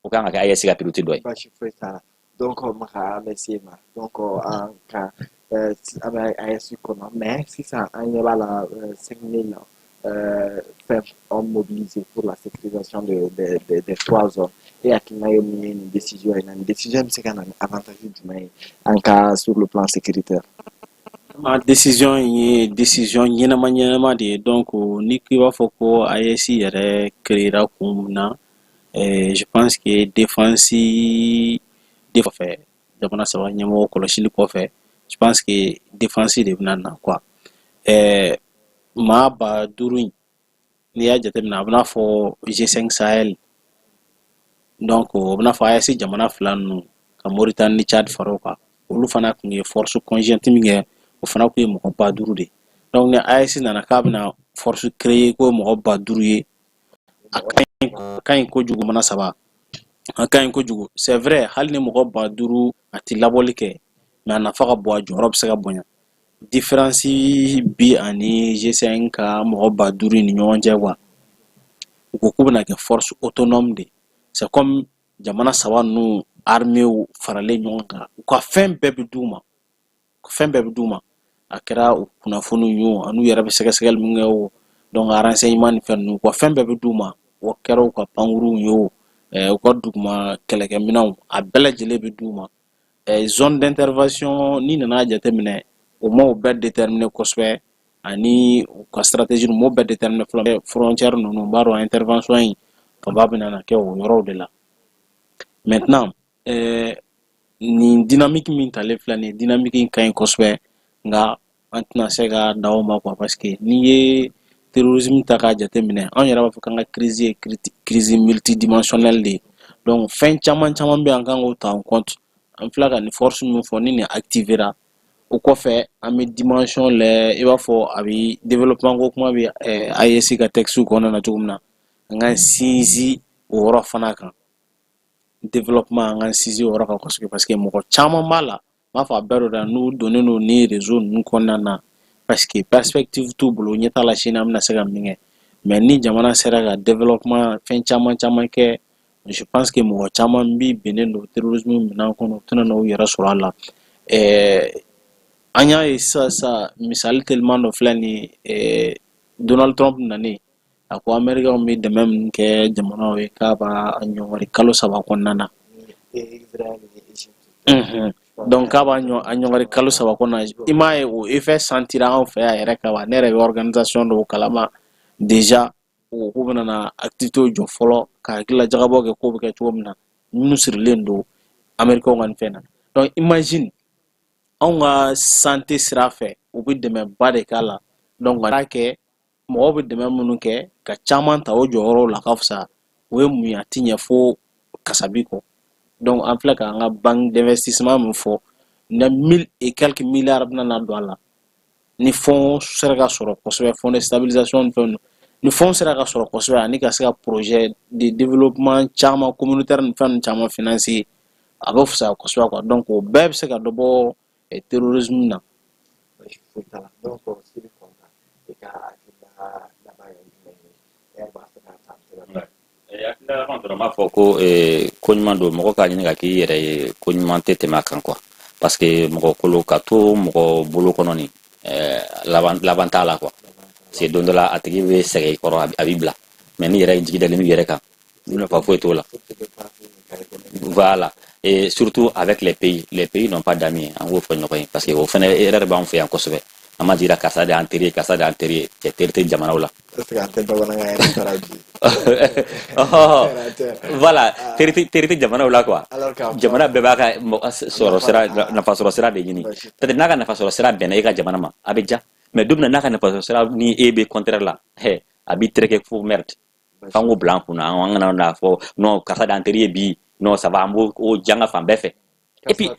o kan ka kɛ AES ka priorité dɔ ye. Baasi foyi t'a la. Donc Maka, an bɛ se ma. Donc an ka an bɛ AES kɔnɔ, mais sisan an ɲɛ b'a la, 5000 fɛn hommes mobilisés pour la sécurisation des trois zones. E hakilina ye mun ye nin décision in na? Nin décision bɛ se ka na ni avantage jumɛn ye an ka sur le plan sécuritaire? Ma décision in ye décision ɲɛnama ɲɛnama de ye. Donc ni k'i b'a fɔ ko AES yɛrɛ créera kun min na, je pense que défense de kɔfɛ, jamana saba ɲɛmɔgɔ kɔlɔsili kɔfɛ, je pense que défense de bɛna na quoi. Maa 5000 in, n'i y'a jateminɛ, a bɛna fɔ G5 Sahel, donc o bɛna fɔ AES jamana fila ninnu, ka Mauritanie ni Tchad fara o kan, olu fana tun ye force conjointe min kɛ, o fana tun ye mɔgɔ 5000 de. Donc ni AES nana k'a bɛna force créer k'o ye mɔgɔ 5000 ye, a ka ɲi kojugu. Mana saba, a ka ɲi kojugu, c'est vrai. Hali ni mɔgɔ 5000, a ti labɔli kɛ, mais a nafa ka bon, a jɔyɔrɔ bɛ se ka bonya. Différence bi ani G5 ka mɔgɔ 5000 ni ɲɔgɔn cɛ quoi, u ko k'u bɛna kɛ force autonome de. C'est comme jamana saba ninnu armée faralen ɲɔgɔn kan, u ka fɛn bɛɛ bɛ d'u ma, fɛn bɛɛ bɛ d'u ma. A kɛra u kunnafoniw ye o, an'u yɛrɛ bɛ sɛgɛsɛgɛli min kɛ o, donc renseignement ni fɛn ninnu, u ka fɛn bɛɛ bɛ d'u ma. O kɛra u ka pankuruw ye o, u ka duguma kɛlɛkɛminɛnw, a bɛɛ lajɛlen bɛ d'u ma. Zone d'intervention, n'i nana jateminɛ, o ma o bɛɛ déterminer kosɛbɛ, ani u ka stratégie, u m'o bɛɛ déterminer fɔlɔ. Frontière ninnu, u b'a dɔn intervention in fanba bɛna na kɛ o yɔrɔw de la. Maintenant, nin dynamique min talen filɛ nin ye, dynamique in ka ɲi kosɛbɛ, nka an tɛna se ka dan o ma quoi, parce que n'i ye terrorisme ta k'a jateminɛ, anw yɛrɛ b'a fɔ k'an ka crise ye crise multidimensionnelle de ye. Donc fɛn caman caman bɛ yen, an kan k'o ta en compte. An filɛ ka nin force min fɔ, ni nin activera, o kɔfɛ an bɛ dimension lajɛ, i b'a fɔ a bɛ développement ko kuma bɛ AES ka texte kɔnɔna na cogo min na, an k'an sinsin o yɔrɔ fana kan. Développement, an k'an sinsin o yɔrɔ kan kosɛbɛ, parce que mɔgɔ caman b'a la, n b'a fɔ a bɛɛ don dɛ, n'u donnen don ni réseau ninnu kɔnɔna na, parce que perspective t'u bolo, ɲɛ t'a la sini an bɛna se ka min kɛ. Mais ni jamana sera ka développement fɛn caman caman kɛ, je pense que mɔgɔ caman bi binnen don terrorisme minɛn kɔnɔ, u tɛna n'u yɛrɛ sɔrɔ a la. An y'a ye sisan sisan, misali teliman dɔ filɛ nin ye, Donald Trump nalen, a A ko Américains bɛ dɛmɛ min kɛ jamanaw ye, k'a b'a ɲɔngɔri kalo 3 kɔnɔna na. Donc k'a b'a a ɲɔngɔri kalo 3 kɔnɔna na. I m'a ye, o effet sentira anw fɛ yan yɛrɛ ka ban. Ne yɛrɛ bɛ organisation dɔw kalama déjà, o k'u bɛna na activité jɔ fɔlɔ ka hakilila jagabɔ kɛ, k'o bɛ kɛ cogo min na, minnu sirilen don Américains ka nin fɛn na. Donc imagine, anw ka santé sira fɛ, u bɛ dɛmɛba de k'a la. Donc ka kɛ mɔgɔw bɛ dɛmɛ minnu kɛ ka caman ta o jɔyɔrɔw la, ka fisa. O ye mun ye? A ti ɲɛ fo kasabi kɔ. Donc an filɛ k'an ka banque d'investissement min fɔ na, mille et quelques milliards bɛna na don a la. Ni fonds sera ka sɔrɔ kosɛbɛ, fonds de stabilisation ni fɛnw, ni fonds sera ka sɔrɔ kosɛbɛ, ani ka se ka projet de développement caman communautaire ni fɛn ninnu caman financer, a bɛ fisaya kosɛbɛ quoi. Donc o bɛɛ bɛ se ka dɔ bɔ terrorisme na. Foyi t'a la. Donc Sidi Kɔnta, i ka hakilina laban ye jumɛn ye? E yɛrɛ b'a fɛ k'a ta sɛbɛn. Hakilina laban dɔrɔn, n b'a fɔ ko ko ɲuman don, mɔgɔ k'a ɲini ka k'i yɛrɛ ye, ko ɲuman tɛ tɛmɛ a kan quoi, parce que mɔgɔ kolo ka to mɔgɔ bolo kɔnɔ nin, laban laban t'a la quoi, parce que don dɔ la a tigi bɛ sɛgɛn i kɔrɔ, a b'i bila. Mais n'i yɛrɛ jigi dalen b'i yɛrɛ kan, nafa foyi t'o la. Voilà, et surtout avec les pays, les pays n'ont pas d'amis. An k'o fɔ ɲɔgɔn ye, parce que o fɛnɛ erreur b'an fɛ yan kosɛbɛ. An ma jira karisa de y'an teri ye, karisa de y'an teri ye. Cɛ, teri tɛ jamanaw la. Est-ce que an tɛ bamanankan yɛrɛ sara bi? Voilà, teri tɛ, teri tɛ jamanaw la quoi. Jamana bɛɛ b'a ka sɔrɔ sira, nafa sɔrɔ sira de ɲini. Peut-être n'a ka nafa sɔrɔ sira bɛnna e ka jamana ma, a bɛ ja, mais don min na n'a ka nafa sɔrɔ sira ni e bɛ contraire la, hɛ, a b'i tereke fo merde. F'an k'o bila an kunna, an kana n'a fɔ non, karisa de y'an teri ye bi, non, ça va, an b'o o janga fan bɛɛ fɛ. Et puis,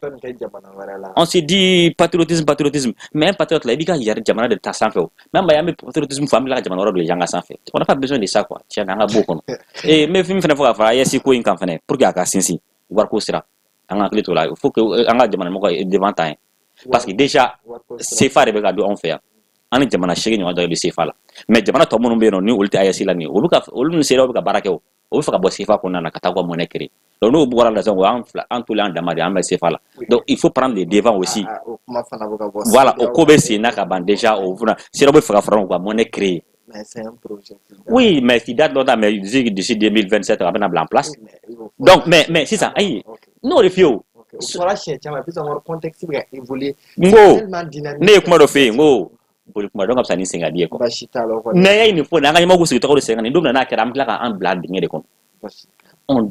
on s'est dit patriotisme, patriotisme. Mais un patriote là, il dit qu'il y a jamana de ta sanfɛ o. Même an bɛ patriotisme fɔ, an bɛ tila ka jamana wɛrɛ don janga sanfɛ. On n'a pas besoin de ça quoi. Tiɲɛ na, an ka b'o kɔnɔ. Et n bɛ fɛn fɛnɛ fɔ ka fara AES ko in kan fɛnɛ, pour que a ka sinsin wariko sira. An ka hakili t'o la. Il faut que an ka jamana mɔgɔ devant ta ye. Parce que déjà, CFA de bɛ ka don anw fɛ yan. An ni jamana 8 ɲɔgɔn dɔ bɛ CFA la. Mais jamana tɔ minnu bɛ yen nɔ, ni olu tɛ AES la nin ye, olu ka olu ni CEDEAO bɛ ka baara kɛ o. O bɛ fɛ ka bɔ CFA kɔnɔna na ka taa u ka monnaie créer. Donc n'o bɔra la sisan, o y'an fila an tolen an dama de, an bɛ CFA la. Donc il faut prendre les devants aussi. Voilà, o ko bɛ sen na ka ban déjà, o fana CEDEAO bɛ fɛ ka fara u ka monnaie créer. Mais c'est un projet qui date. Oui, mais qui date longtemps, mais d'ici 2027, a bɛna bila en place. Donc, mais sisan, ayi, n'o de f'i ye o. O fɔra siɲɛ caman, puis encore contexte bɛ ka évoluer. N ko, ne ye kuma dɔ f'e ye, n ko boli kuma dɔn ka fisa ni sen ka di ye quoi. Baasi t'a la o kɔni. Mais e ye nin fɔ nin, an ka ɲɛmɔgɔw sigi tɔgɔ de sen kan nin don min na, n'a kɛra, an bɛ tila k'an bila dingɛ de kɔnɔ. Baasi. On